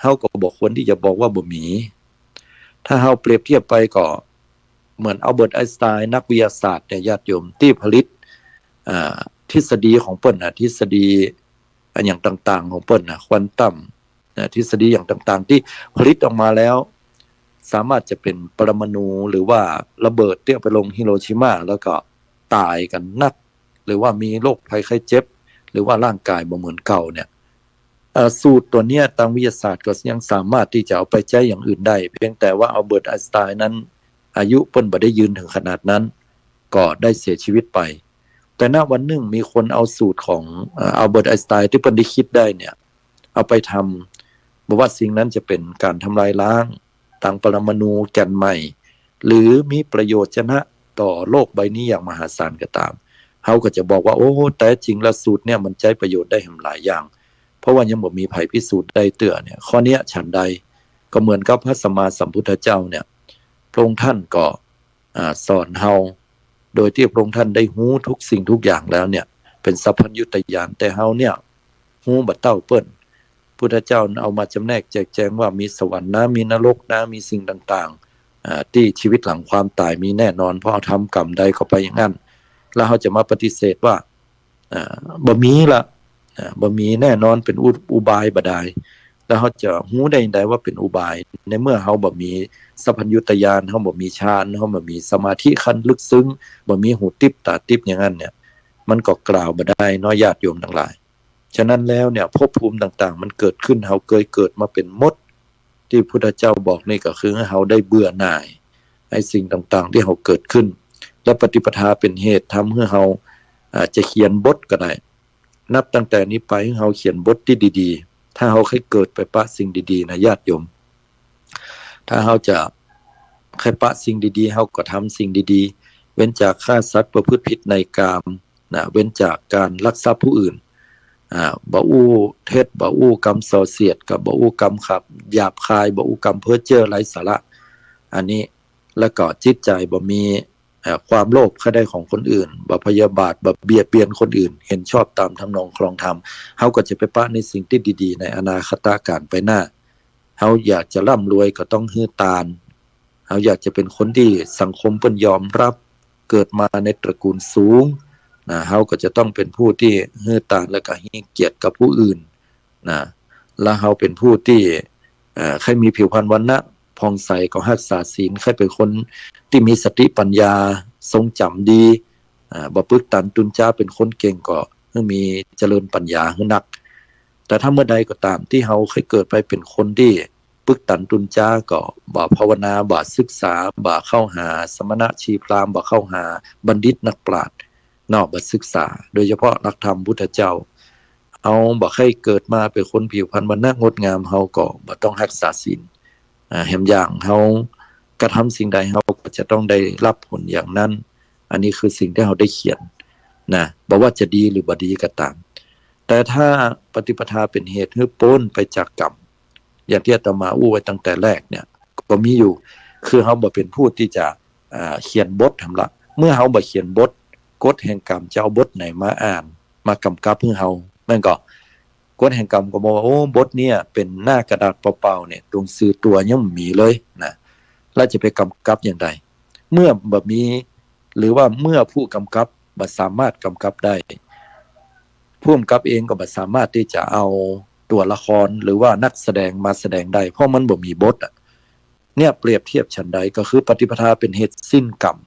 เฮาก็บ่ควรตี้จะบอกว่าบ่มี ถ้าเฮาเปรียบเทียบไปก็เหมือนอัลเบิร์ต ไอน์สไตน์ นักวิทยาศาสตร์เนี่ย ญาติโยม ตี้ผลิต อ่า ทฤษฎีของเปิ้นน่ะ ทฤษฎี อะหยังต่างๆ ของเปิ้นน่ะ ควอนตัม นะ ทฤษฎีอย่างต่างๆ ตี้ผลิตออกมาแล้ว สามารถจะเป๋นปรมาณู หรือว่าระเบิดตี้เอาไปลงฮิโรชิมา แล้วก็ต๋ายกั๋นนัก หรือว่ามีโรคภัยไข้เจ็บ หรือว่าร่างกายบ่เหมือนเก่าเนี่ย เอ่อ สูตรตั๋วเนี้ยตางวิทยาศาสตร์ก็ยังสามารถตี้จะเอาไปใจ๊อย่างอื่นได้ เพียงแต่ว่าอัลเบิร์ต ไอน์สไตน์นั้น อายุเปิ้นบ่ได้ยืนเถิงขนาดนั้น ก็ได้เสียชีวิตไป แต่ณวันนึ่งมีคนเอาสูตรของ เอ่อ อัลเบิร์ต ไอน์สไตน์ตี้เปิ้นได้คิดได้เนี่ย เอาไปทำ บ่ว่าสิ่งนั้นจะเป๋นก๋านทำลายล้าง ตางปรมาณูแก่นใหม่ หรือมีประโยชน์จะนะต่อโลกใบนี้อย่างมหาศาลก็ต๋าม เฮาก็จะบอกว่า โอ้ แต๊จริงแล้วสูตรเนี่ยมันใจ๊ประโยชน์ได้แหมหลายอย่าง เพราะว่ายังบ่มีใผพิสูจน์ได้เตื้อเนี่ย ข้อเนี้ยฉันใด ก็เหมือนกับพระสัมมาสัมพุทธเจ้าเนี่ย พระองค์ท่านก็ อ่า สอนเฮา โดยตี้พระองค์ท่านได้ฮู้ทุกสิ่งทุกอย่างแล้วเนี่ย เป๋นสัพพัญญุตญาณ แต่เฮาเนี่ย ฮู้บ่เต้าเปิ้น พุทธเจ้าเอามาจำแนกแจกแจงว่ามีสวรรค์นะ มีนรกนะ มีสิ่งต่างๆ อ่า ตี้ชีวิตหลังความต๋ายมีแน่นอน เพราะเฮาทำกรรมใดก็ไปอย่างนั้น แล้วเฮาจะมาปฏิเสธว่า อ่า บ่มีละ อ่า บ่มีแน่นอน เป๋นอุ อุบายบ่ดาย แล้วเฮาจะฮู้ได้ใดว่าเป๋นอุบาย ในเมื่อเฮาบ่มีสัพพัญญุตญาณ เฮาบ่มีฌาน เฮาบ่มีสมาธิขั้นลึกซึ้ง บ่มีหูติ๊บต๋าติ๊บอย่างนั้นเนี่ย มันก็กล่าวบ่ได้เนาะ ญาติโยมตังหลาย ฉะนั้นแล้วเนี่ย ภพภูมิต่างๆ มันเกิดขึ้น เฮาเกยเกิดมาเป๋นหมด ตี้พุทธเจ้าบอกนี่ก็คือหื้อเฮาได้เบื่อหน่าย ไอ้สิ่งต่างๆ ตี้เฮาเกิดขึ้น และปฏิปทาเป๋นเหตุทำหื้อเฮา อ่า จะเขียนบทก็ได้ นับตั้งแต่นี้ไปหื้อเฮาเขียนบทตี้ดีๆ ถ้าเฮาใค่เกิดไปปะสิ่งดีๆ นะ ญาติโยม ถ้าเฮาจะใค่ปะสิ่งดีๆ เฮาก็ทำสิ่งดีๆ เว้นจากฆ่าสัตว์ ประพฤติผิดในกาม นะ เว้นจากการลักทรัพย์ผู้อื่น อ่า บ่อู้เท็จ บ่อู้กำส่อเสียด กับบ่อู้กำขับ หยาบคาย บ่อู้กำเพ้อเจ้อไร้สาระ อันนี้ แล้วก็จิตใจ๋บ่มี อ่า ความโลภใค่ได้ของคนอื่น บ่พยาบาท บ่เบียดเบียนคนอื่น เห็นชอบต๋ามทำนองครองธรรม เฮาก็จะไปปะในสิ่งตี้ดีๆ ในอนาคตกาลไปหน้า เฮาอยากจะร่ำรวยก็ต้องหื้อตาน เฮาอยากจะเป๋นคนตี้สังคมเปิ้นยอมรับ เกิดมาในตระกูลสูง นะ เฮาก็จะต้องเป๋นผู้ตี้หื้อตาน แล้วก็หื้อเกียรติกับผู้อื่น นะ แล้วเฮาเป๋นผู้ตี้ เอ่อ ใค่มีผิวพรรณวรรณะผ่องใสก็ฮักษาศีล ใค่เป๋นคนตี้มีสติปัญญาทรงจ๋ำดี อ่า บ่ปึกตันตุนจ๊า เป๋นคนเก่งก็หื้อมีเจริญปัญญาหื้อนัก แต่ถ้าเมื่อใดก็ต๋ามตี้เฮาใค่เกิดไปเป๋นคนตี้ปึกตันตุนจ๊า ก็บ่ภาวนา บ่ศึกษา บ่เข้าหาสมณะชีพราหมณ์ บ่เข้าหาบัณฑิตนักปราชญ์ เนาะ บ่ศึกษา โดยเฉพาะหลักธรรมพุทธเจ้า เฮาบ่ใค่เกิดมาเป๋นคนผิวพรรณวรรณะงดงาม เฮาก็บ่ต้องฮักษาศีล อ่า แหมอย่างเฮากระทำสิ่งใด เฮาก็จะต้องได้รับผลอย่างนั้น อันนี้คือสิ่งตี้เฮาได้เขียนนะ บ่ว่าจะดีหรือบ่ดีก็ต๋าม แต่ถ้าปฏิปทาเป๋นเหตุหื้อป๊นไปจากกรรม อย่างตี้อาตมาอู้ไว้ตั้งแต่แรกเนี่ย ก็มีอยู่ คือเฮาบ่เป๋นผู้ตี้จะ อ่า เขียนบทหั้นละ เมื่อเฮาบ่เขียนบท กฎแห่งกรรมจะเอาบทไหนมาอ่าน มากำกับหื้อเฮา แม่นก่อ กฎแห่งกรรมก็บอกว่า โอ้ บทเนี่ยเป๋นหน้ากระดาษเปล่าๆ เนี่ย ตั๋วหนังสือตั๋วยังบ่มีเลยนะ แล้วจะไปกำกับอย่างใด เมื่อบ่มี หรือว่าเมื่อผู้กำกับบ่สามารถกำกับได้ ผู้กำกับเองก็บ่สามารถตี้จะเอาตั๋วละครหรือว่านักแสดงมาแสดงได้ เพราะมันบ่มีบทอะ เนี่ยเปรียบเทียบฉันใด ก็คือปฏิปทาเป๋นเหตุสิ้นกรรม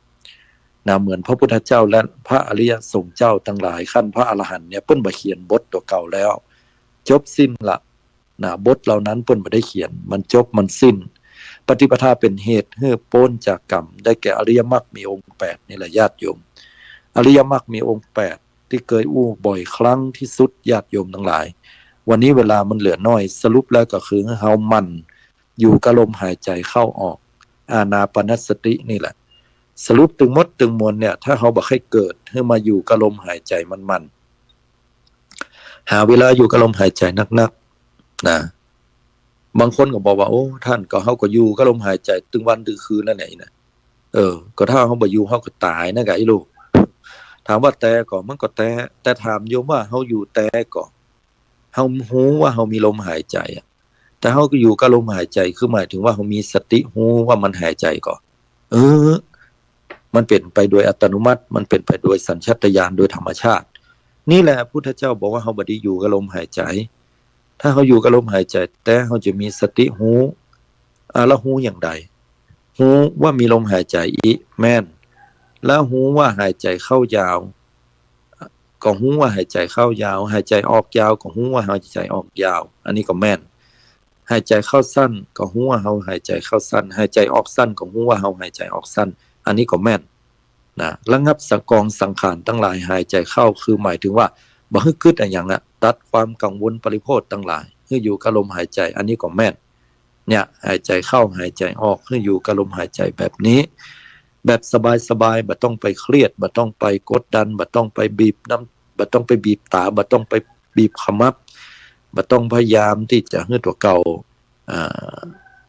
นะ เหมือนพระพุทธเจ้าและพระอริยสงฆ์เจ้าตังหลาย ขั้นพระอรหันต์เนี่ย เปิ้นบ่เขียนบทตั๋วเก่าแล้ว จบสิ้นละนะ บทเหล่านั้นเปิ้นบ่ได้เขียน มันจบมันสิ้น ปฏิปทาเป๋นเหตุหื้อป๊นจากกรรม ได้แก่อริยมรรคมีองค์แปดนี่แหละญาติโยม อริยมรรคมีองค์แปด ตี้เกยอู้บ่อยครั้งตี้สุดญาติโยมตังหลาย วันนี้เวลามันเหลือน้อย สรุปแล้วก็คือหื้อเฮาหมั่นอยู่กับลมหายใจ๋เข้าออก อานาปานสตินี่แหละ สรุปตึงหมดตึงมวลเนี่ย ถ้าเฮาบ่ใค่เกิดหื้อมาอยู่กับลมหายใจ๋หมั่นๆ หาเวลาอยู่กับลมหายใจ๋นักๆ นะ บางคนก็บอกว่า โอ้ ต้าน ก็เฮาก็อยู่กับลมหายใจ๋ตึงวันตึงคืนนั่นแหละนะ เออ ก็ถ้าเฮาบ่อยู่เฮาก็ต๋ายนะ กะอี้ลูก ถามว่าแตก่อ มันก็แต แต่ถามโยมว่าเฮาอยู่แตก่อ เฮาฮู้ว่าเฮามีลมหายใจ๋อะ แต่เฮาก็อยู่กับลมหายใจ๋ คือหมายถึงว่าเฮามีสติฮู้ว่ามันหายใจ๋ก่อ เออ มันเป๋นไปโดยอัตโนมัติ มันเป๋นไปโดยสัญชาตญาณ โดยธรรมชาติ นี่แหละพุทธเจ้าบอกว่าเฮาบ่ได้อยู่กับลมหายใจ๋ ถ้าเฮาอยู่กับลมหายใจ๋แต๊ เฮาจะมีสติฮู้ อ่า แล้วฮู้อย่างใด ฮู้ว่ามีลมหายใจ๋อี้ แม่น แล้วฮู้ว่าหายใจ๋เข้ายาว ก็ฮู้ว่าหายใจ๋เข้ายาว หายใจ๋ออกยาว ก็ฮู้ว่าหายใจ๋ออกยาว อันนี้ก็แม่น หายใจ๋เข้าสั้น ก็ฮู้ว่าเฮาหายใจ๋เข้าสั้น หายใจ๋ออกสั้น ก็ฮู้ว่าเฮาหายใจ๋ออกสั้น อันนี้ก็แม่น นะ ระงับสัง กองสังขารตังหลายหายใจ๋เข้า คือหมายถึงว่า บ่หื้อกึ๊ดอะหยังอะ ตัดความกังวลปริโภทตังหลาย หื้ออยู่กับลมหายใจ๋ อันนี้ก็แม่น เนี่ย หายใจ๋เข้าหายใจ๋ออก หื้ออยู่กับลมหายใจ๋แบบนี้ แบบสบายๆ บ่ต้องไปเครียด บ่ต้องไปกดดัน บ่ต้องไปบีบน้ำ บ่ต้องไปบีบต๋า บ่ต้องไปบีบขมับ บ่ต้องพยายามตี้จะหื้อตั๋วเก่า อ่า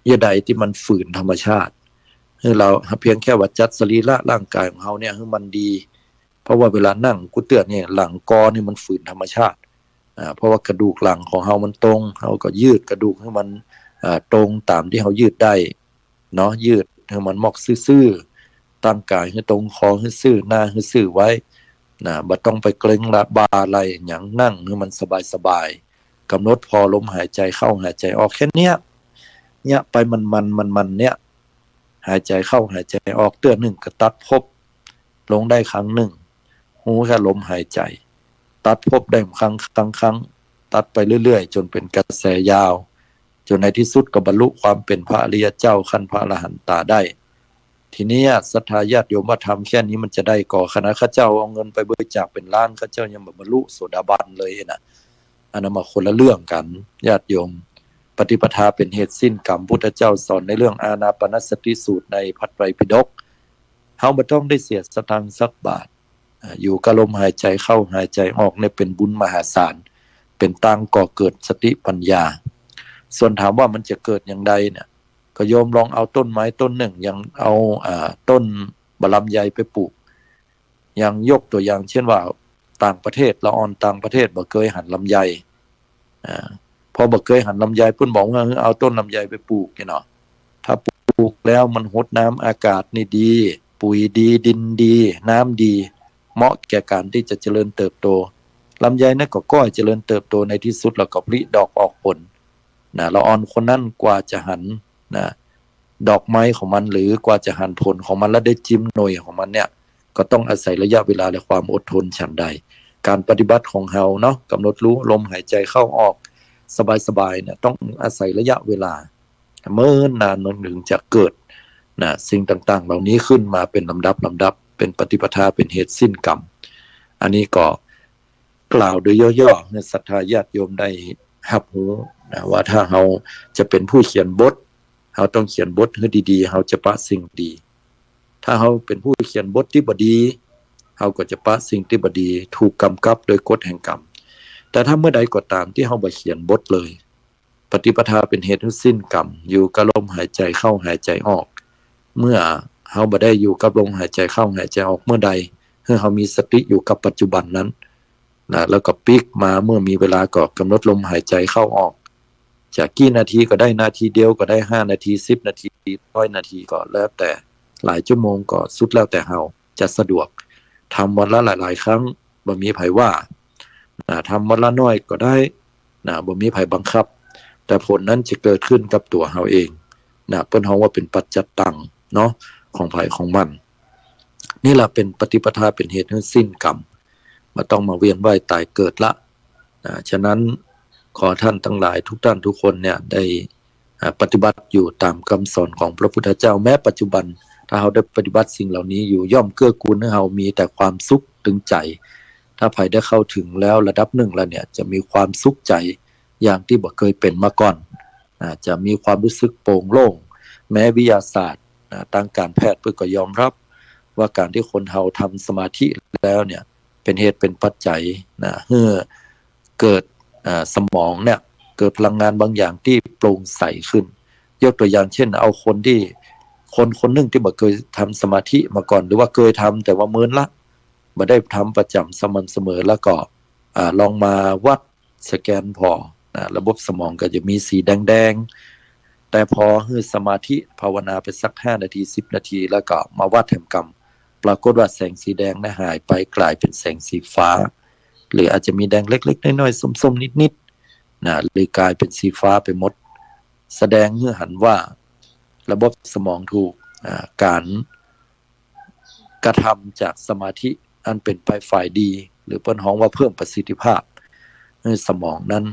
เยื่อใดตี้มันฝืนธรรมชาติ หื้อเฮาเพียงแค่ว่าจัดสรีระร่างกายของเฮาเนี่ยหื้อมันดี เพราะว่าเวลานั่งกู้เตื้อเนี่ย หลังกอนี่มันฝืนธรรมชาติ อ่า เพราะว่ากระดูกหลังของเฮามันตรง เฮาก็ยืดกระดูกหื้อมัน อ่า ตรงต๋ามตี้เฮายืดได้เนาะ ยืดหื้อมันมอกซื่อๆ ตั้งก๋ายหื้อตรง คอหื้อซื่อ หน้าหื้อซื่อไว้นะ บ่ต้องไปเกร็งละบ่าไหล่หยัง นั่งหื้อมันสบายๆ กำหนดผ่อลมหายใจ๋เข้าหายใจ๋ออกแค่เนี้ย เนี่ยไปมันๆ มันๆ เนี่ย หายใจ๋เข้าหายใจ๋ออก เตื้อนึ่งก็ตัดภพลงได้ครั้งนึ่ง ฮู้แค่ลมหายใจ๋ ตัดภพได้ครั้ง ครั้ง ครั้ง ตัดไปเรื่อยๆ จ๋นเป๋นกระแสยาว จ๋นในตี้สุดก็บรรลุความเป๋นพระอริยเจ้าขั้นพระอรหันตาได้ ทีนี้ศรัทธาญาติโยมว่าทำแค่นี้มันจะได้ก่อ ขนาดข้าเจ้าเอาเงินไปบริจาคเป๋นล้าน ข้าเจ้ายังบ่บรรลุโสดาบันเลยนะ อันนั้นมันคนละเรื่องกั๋น ญาติโยม ปฏิปทาเป๋นเหตุสิ้นกรรม พุทธเจ้าสอนในเรื่องอานาปานสติสูตรในพระไตรปิฎก เฮาบ่ต้องได้เสียสตางค์สักบาท อ่า อยู่กับลมหายใจ๋เข้าหายใจ๋ออกเนี่ยเป๋นบุญมหาศาล เป๋นตางก่อเกิดสติปัญญา ส่วนถามว่ามันจะเกิดอย่างใดเนี่ย ก็โยมลองเอาต้นไม้ต้นนึ่ง อย่างเอา อ่า ต้นบ่าลำไยไปปลูก อย่างยกตั๋วอย่างเช่นว่า ต่างประเทศ ละอ่อนต่างประเทศบ่เกยหันลำไย อ่า พอบ่เกยหันลำไย เปิ้นบอกว่า เอาต้นลำไยไปปลูกเนี่ยเนาะ ถ้าปลูกแล้วมันหดน้ำอากาศนี่ดี ปุ๋ยดี ดินดี น้ำดี เหมาะแก่การตี้จะเจริญเติบโต ลำไยนั้นก็ก้อยเจริญเติบโต ในตี้สุดแล้วก็ผลิดอกออกผลนะ ละอ่อนคนนั้นกว่าจะหันนะ ดอกไม้ของมัน หรือกว่าจะหันผลของมันแล้วได้จิมหน่วยของมันเนี่ย ก็ต้องอาศัยระยะเวลาและความอดทนฉันใด การปฏิบัติของเฮาเนาะ กำหนดรู้ลมหายใจ๋เข้าออกสบายๆ เนี่ย ต้องอาศัยระยะเวลาเมินนาน มันถึงจะเกิดนะ สิ่งต่างๆ เหล่านี้ขึ้นมาเป๋นลำดับลำดับ เป๋นปฏิปทา เป๋นเหตุสิ้นกรรม อันนี้ก็กล่าวโดยย่อๆ หื้อศรัทธาญาติโยมได้ฮับฮู้นะ ว่าถ้าเฮาจะเป๋นผู้เขียนบท เฮาต้องเขียนบทหื้อดีๆ เฮาจะปะสิ่งดี ถ้าเฮาเป๋นผู้เขียนบทตี้บ่ดี เฮาก็จะปะสิ่งตี้บ่ดี ถูกก๋ำกับโดยกฎแห่งกรรม แต่ถ้าเมื่อใดก็ต๋ามตี้เฮาบ่เขียนบทเลย ปฏิปทาเป๋นเหตุหื้อสิ้นกรรม อยู่กับลมหายใจ๋เข้าหายใจ๋ออก เมื่อเฮาบ่ได้อยู่กับลมหายใจ๋เข้าหายใจ๋ออกเมื่อใด หื้อเฮามีสติอยู่กับปัจจุบันนั้นนะ แล้วก็ปิ๊กมาเมื่อมีเวลาก็กำหนดลมหายใจ๋เข้าออก จะกี่นาทีก็ได้ นาทีเดียวก็ได้ ห้านาที สิบนาที ร้อยนาที ก็แล้วแต่ หลายชั่วโมงก็สุดแล้วแต่เฮาจะสะดวก ทำวันละหลายๆ ครั้ง บ่มีใผว่านะ ทำวันละน้อยก็ได้นะ บ่มีใผบังคับ แต่ผลนั้นจะเกิดขึ้นกับตั๋วเฮาเองนะ เปิ้นฮ้องว่าเป๋นปัจจัตตังเนาะ ของใผของมัน นี่แหละเป๋นปฏิปทา เป๋นเหตุหื้อสิ้นกรรม บ่ต้องมาเวียนว่ายตายเกิดละนะ ฉะนั้นขอท่านตังหลายทุกท่านทุกคนเนี่ยได้ อ่า ปฏิบัติอยู่ต๋ามกำสอนของพระพุทธเจ้า แม้ปัจจุบัน ถ้าเฮาได้ปฏิบัติสิ่งเหล่านี้อยู่ ย่อมเกื้อกูลหื้อเฮามีแต่ความสุขตึงใจ๋ ถ้าใผได้เข้าถึงแล้วระดับนึ่งแล้วเนี่ย จะมีความสุขใจ๋อย่างตี้บ่เกยเป๋นมาก่อน อ่า จะมีความรู้สึกโป่งโล่ง แม้วิทยาศาสตร์ อ่า ตางก๋านแพทย์เปิ้นก็ยอมรับว่าก๋านตี้คนเฮาทำสมาธิแล้วเนี่ย เป๋นเหตุเป๋นปัจจัยนะ หื้อเกิด อ่า สมองเนี่ย เกิดพลังงานบางอย่างตี้โปร่งใสขึ้น ยกตั๋วอย่างเช่น เอาคนตี้ คนคนนึ่งตี้บ่เกยทำสมาธิมาก่อน หรือว่าเกยทำแต่ว่าเมินละ บ่ได้ทำประจ๋ำสม่ำเสมอ แล้วก็ อ่า ลองมาวัดสแกนผ่อนะ ระบบสมองก็จะมีสีแดงๆ แต่พอหื้อสมาธิภาวนาไปสักห้านาที สิบนาที แล้วก็มาวัดแหมกำ ปรากฏว่าแสงสีแดงนั้นหายไป ก๋ายเป๋นแสงสีฟ้า หรืออาจจะมีแดงเล็กๆ น้อยๆ ส้มๆ นิดๆ นะ หรือก๋ายเป๋นสีฟ้าไปหมด แสดงหื้อหันว่าระบบสมองถูก อ่า ก๋านกระทำจากสมาธิอันเป๋นไปฝ่ายดี หรือเปิ้นฮ้องว่าเพิ่มประสิทธิภาพ หื้อสมองนั้น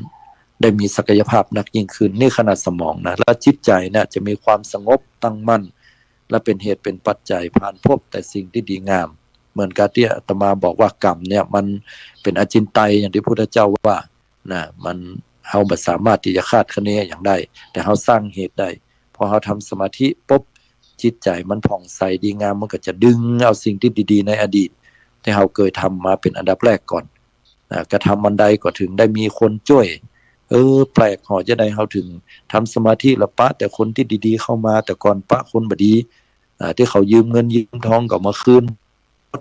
ได้มีศักยภาพนักยิ่งขึ้น นี่ขนาดสมองนะ และจิตใจ๋เนี่ยจะมีความสงบตั้งมั่น และเป๋นเหตุเป๋นปัจจัยผ่านพบแต่สิ่งตี้ดีงาม เหมือนกับตี้อาตมาบอกว่ากรรมเนี่ยมันเป๋นอจินไตย อย่างตี้พุทธเจ้าว่านะ มัน เฮาบ่สามารถตี้จะคาดคะเนหยังได้ แต่เฮาสร้างเหตุได้ พอเฮาทำสมาธิปุ๊บ จิตใจ๋มันผ่องใสดีงาม มันก็จะดึงเอาสิ่งตี้ดีๆ ในอดีตตี้เฮาเกยทำมาเป๋นอันดับแรกก่อนนะ กระทำอันใดก็ถึงได้มีคนจ้วย เออ แปลก ห่อจาใดเฮาถึงทำสมาธิแล้วปะแต่คนตี้ดีๆ เข้ามา แต่ก่อนปะคนบ่ดี อ่า ตี้เขายืมเงินยืมทองก็มาคืน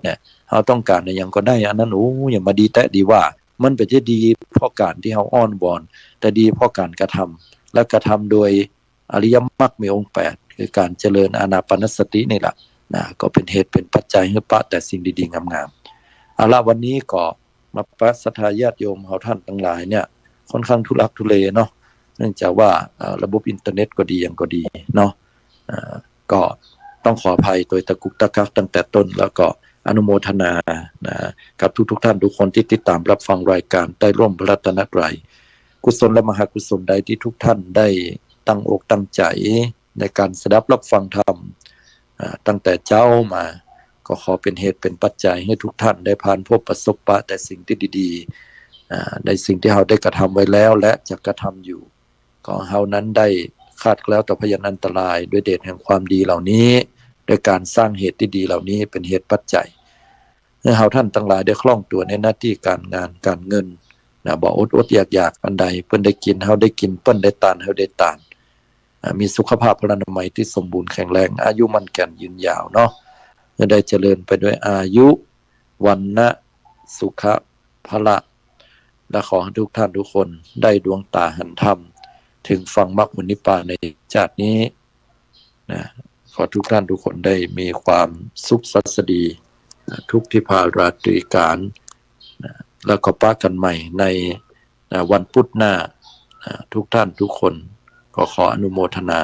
เนี่ย เฮาต้องก๋านอะหยังก็ได้ อันนั้น โอ้ อย่างบ่ดีแต๊ดีว่า มันบ่ใจ้ดีเพราะก๋านตี้เฮาอ้อนวอน แต่ดีเพราะก๋านกระทำ และกระทำโดยอริยมรรคมีองค์แปด คือก๋านเจริญอานาปานสตินี่แหละนะ ก็เป๋นเหตุเป๋นปัจจัยหื้อปะแต่สิ่งดีๆ งามๆ เอาละ วันนี้ก็มาปะศรัทธาญาติโยมเฮาท่านตังหลายเนี่ย ค่อนข้างทุลักทุเลเนาะ เนื่องจากว่า เอ่อ ระบบอินเทอร์เน็ตก็ดีหยังก็ดีเนาะ เอ่อ ก็ต้องขออภัยโดยตะกุกตะกักตั้งแต่ต้น แล้วก็อนุโมทนานะ กับทุกๆ ท่านทุกคนตี้ติดต๋ามรับฟังรายก๋านใต้ร่มพระรัตนตรัย กุศลและมหากุศลใดตี้ทุกท่านได้ตั้งอกตั้งใจ๋ในก๋านสดับรับฟังธรรม อ่า ตั้งแต่เจ๊ามา ก็ขอเป๋นเหตุเป๋นปัจจัยหื้อทุกท่านได้ผ่านพบประสบปะแต่สิ่งตี้ดีๆ อ่า ในสิ่งตี้เฮาได้กระทำไว้แล้ว และจะกระทำอยู่ ขอเฮานั้นได้คลาดแคล้วต่อพยันอันตราย ด้วยเดชแห่งความดีเหล่านี้ ด้วยก๋านสร้างเหตุตี้ดีเหล่านี้เป๋นเหตุปัจจัย หื้อเฮาท่านตังหลายได้คล่องตั๋วในหน้าตี้ก๋านงานก๋านเงินนะ บ่อดๆ อยากๆ อันใด เปิ้นได้กิ๋น เฮาได้กิ๋น เปิ้นได้ตาน เฮาได้ตาน อ่า มีสุขภาพพลานามัยตี้สมบูรณ์แข็งแรง อายุมั่นแก่นยืนยาวเนาะ หื้อได้เจริญไปด้วยอายุ วรรณะ สุขะ พละ และขอหื้อทุกท่านทุกคนได้ดวงต๋าหันธรรม เถิงฝั่งมรรคผลนิพพานในชาตินี้นะ ขอทุกท่านทุกคนได้มีความสุขสวัสดีนะ ทุกทิพาราตรีก๋านนะ แล้วก็ปะกั๋นใหม่ใน นะ วันพุธหน้า นะ ทุกท่านทุกคน ก็ขออนุโมทนา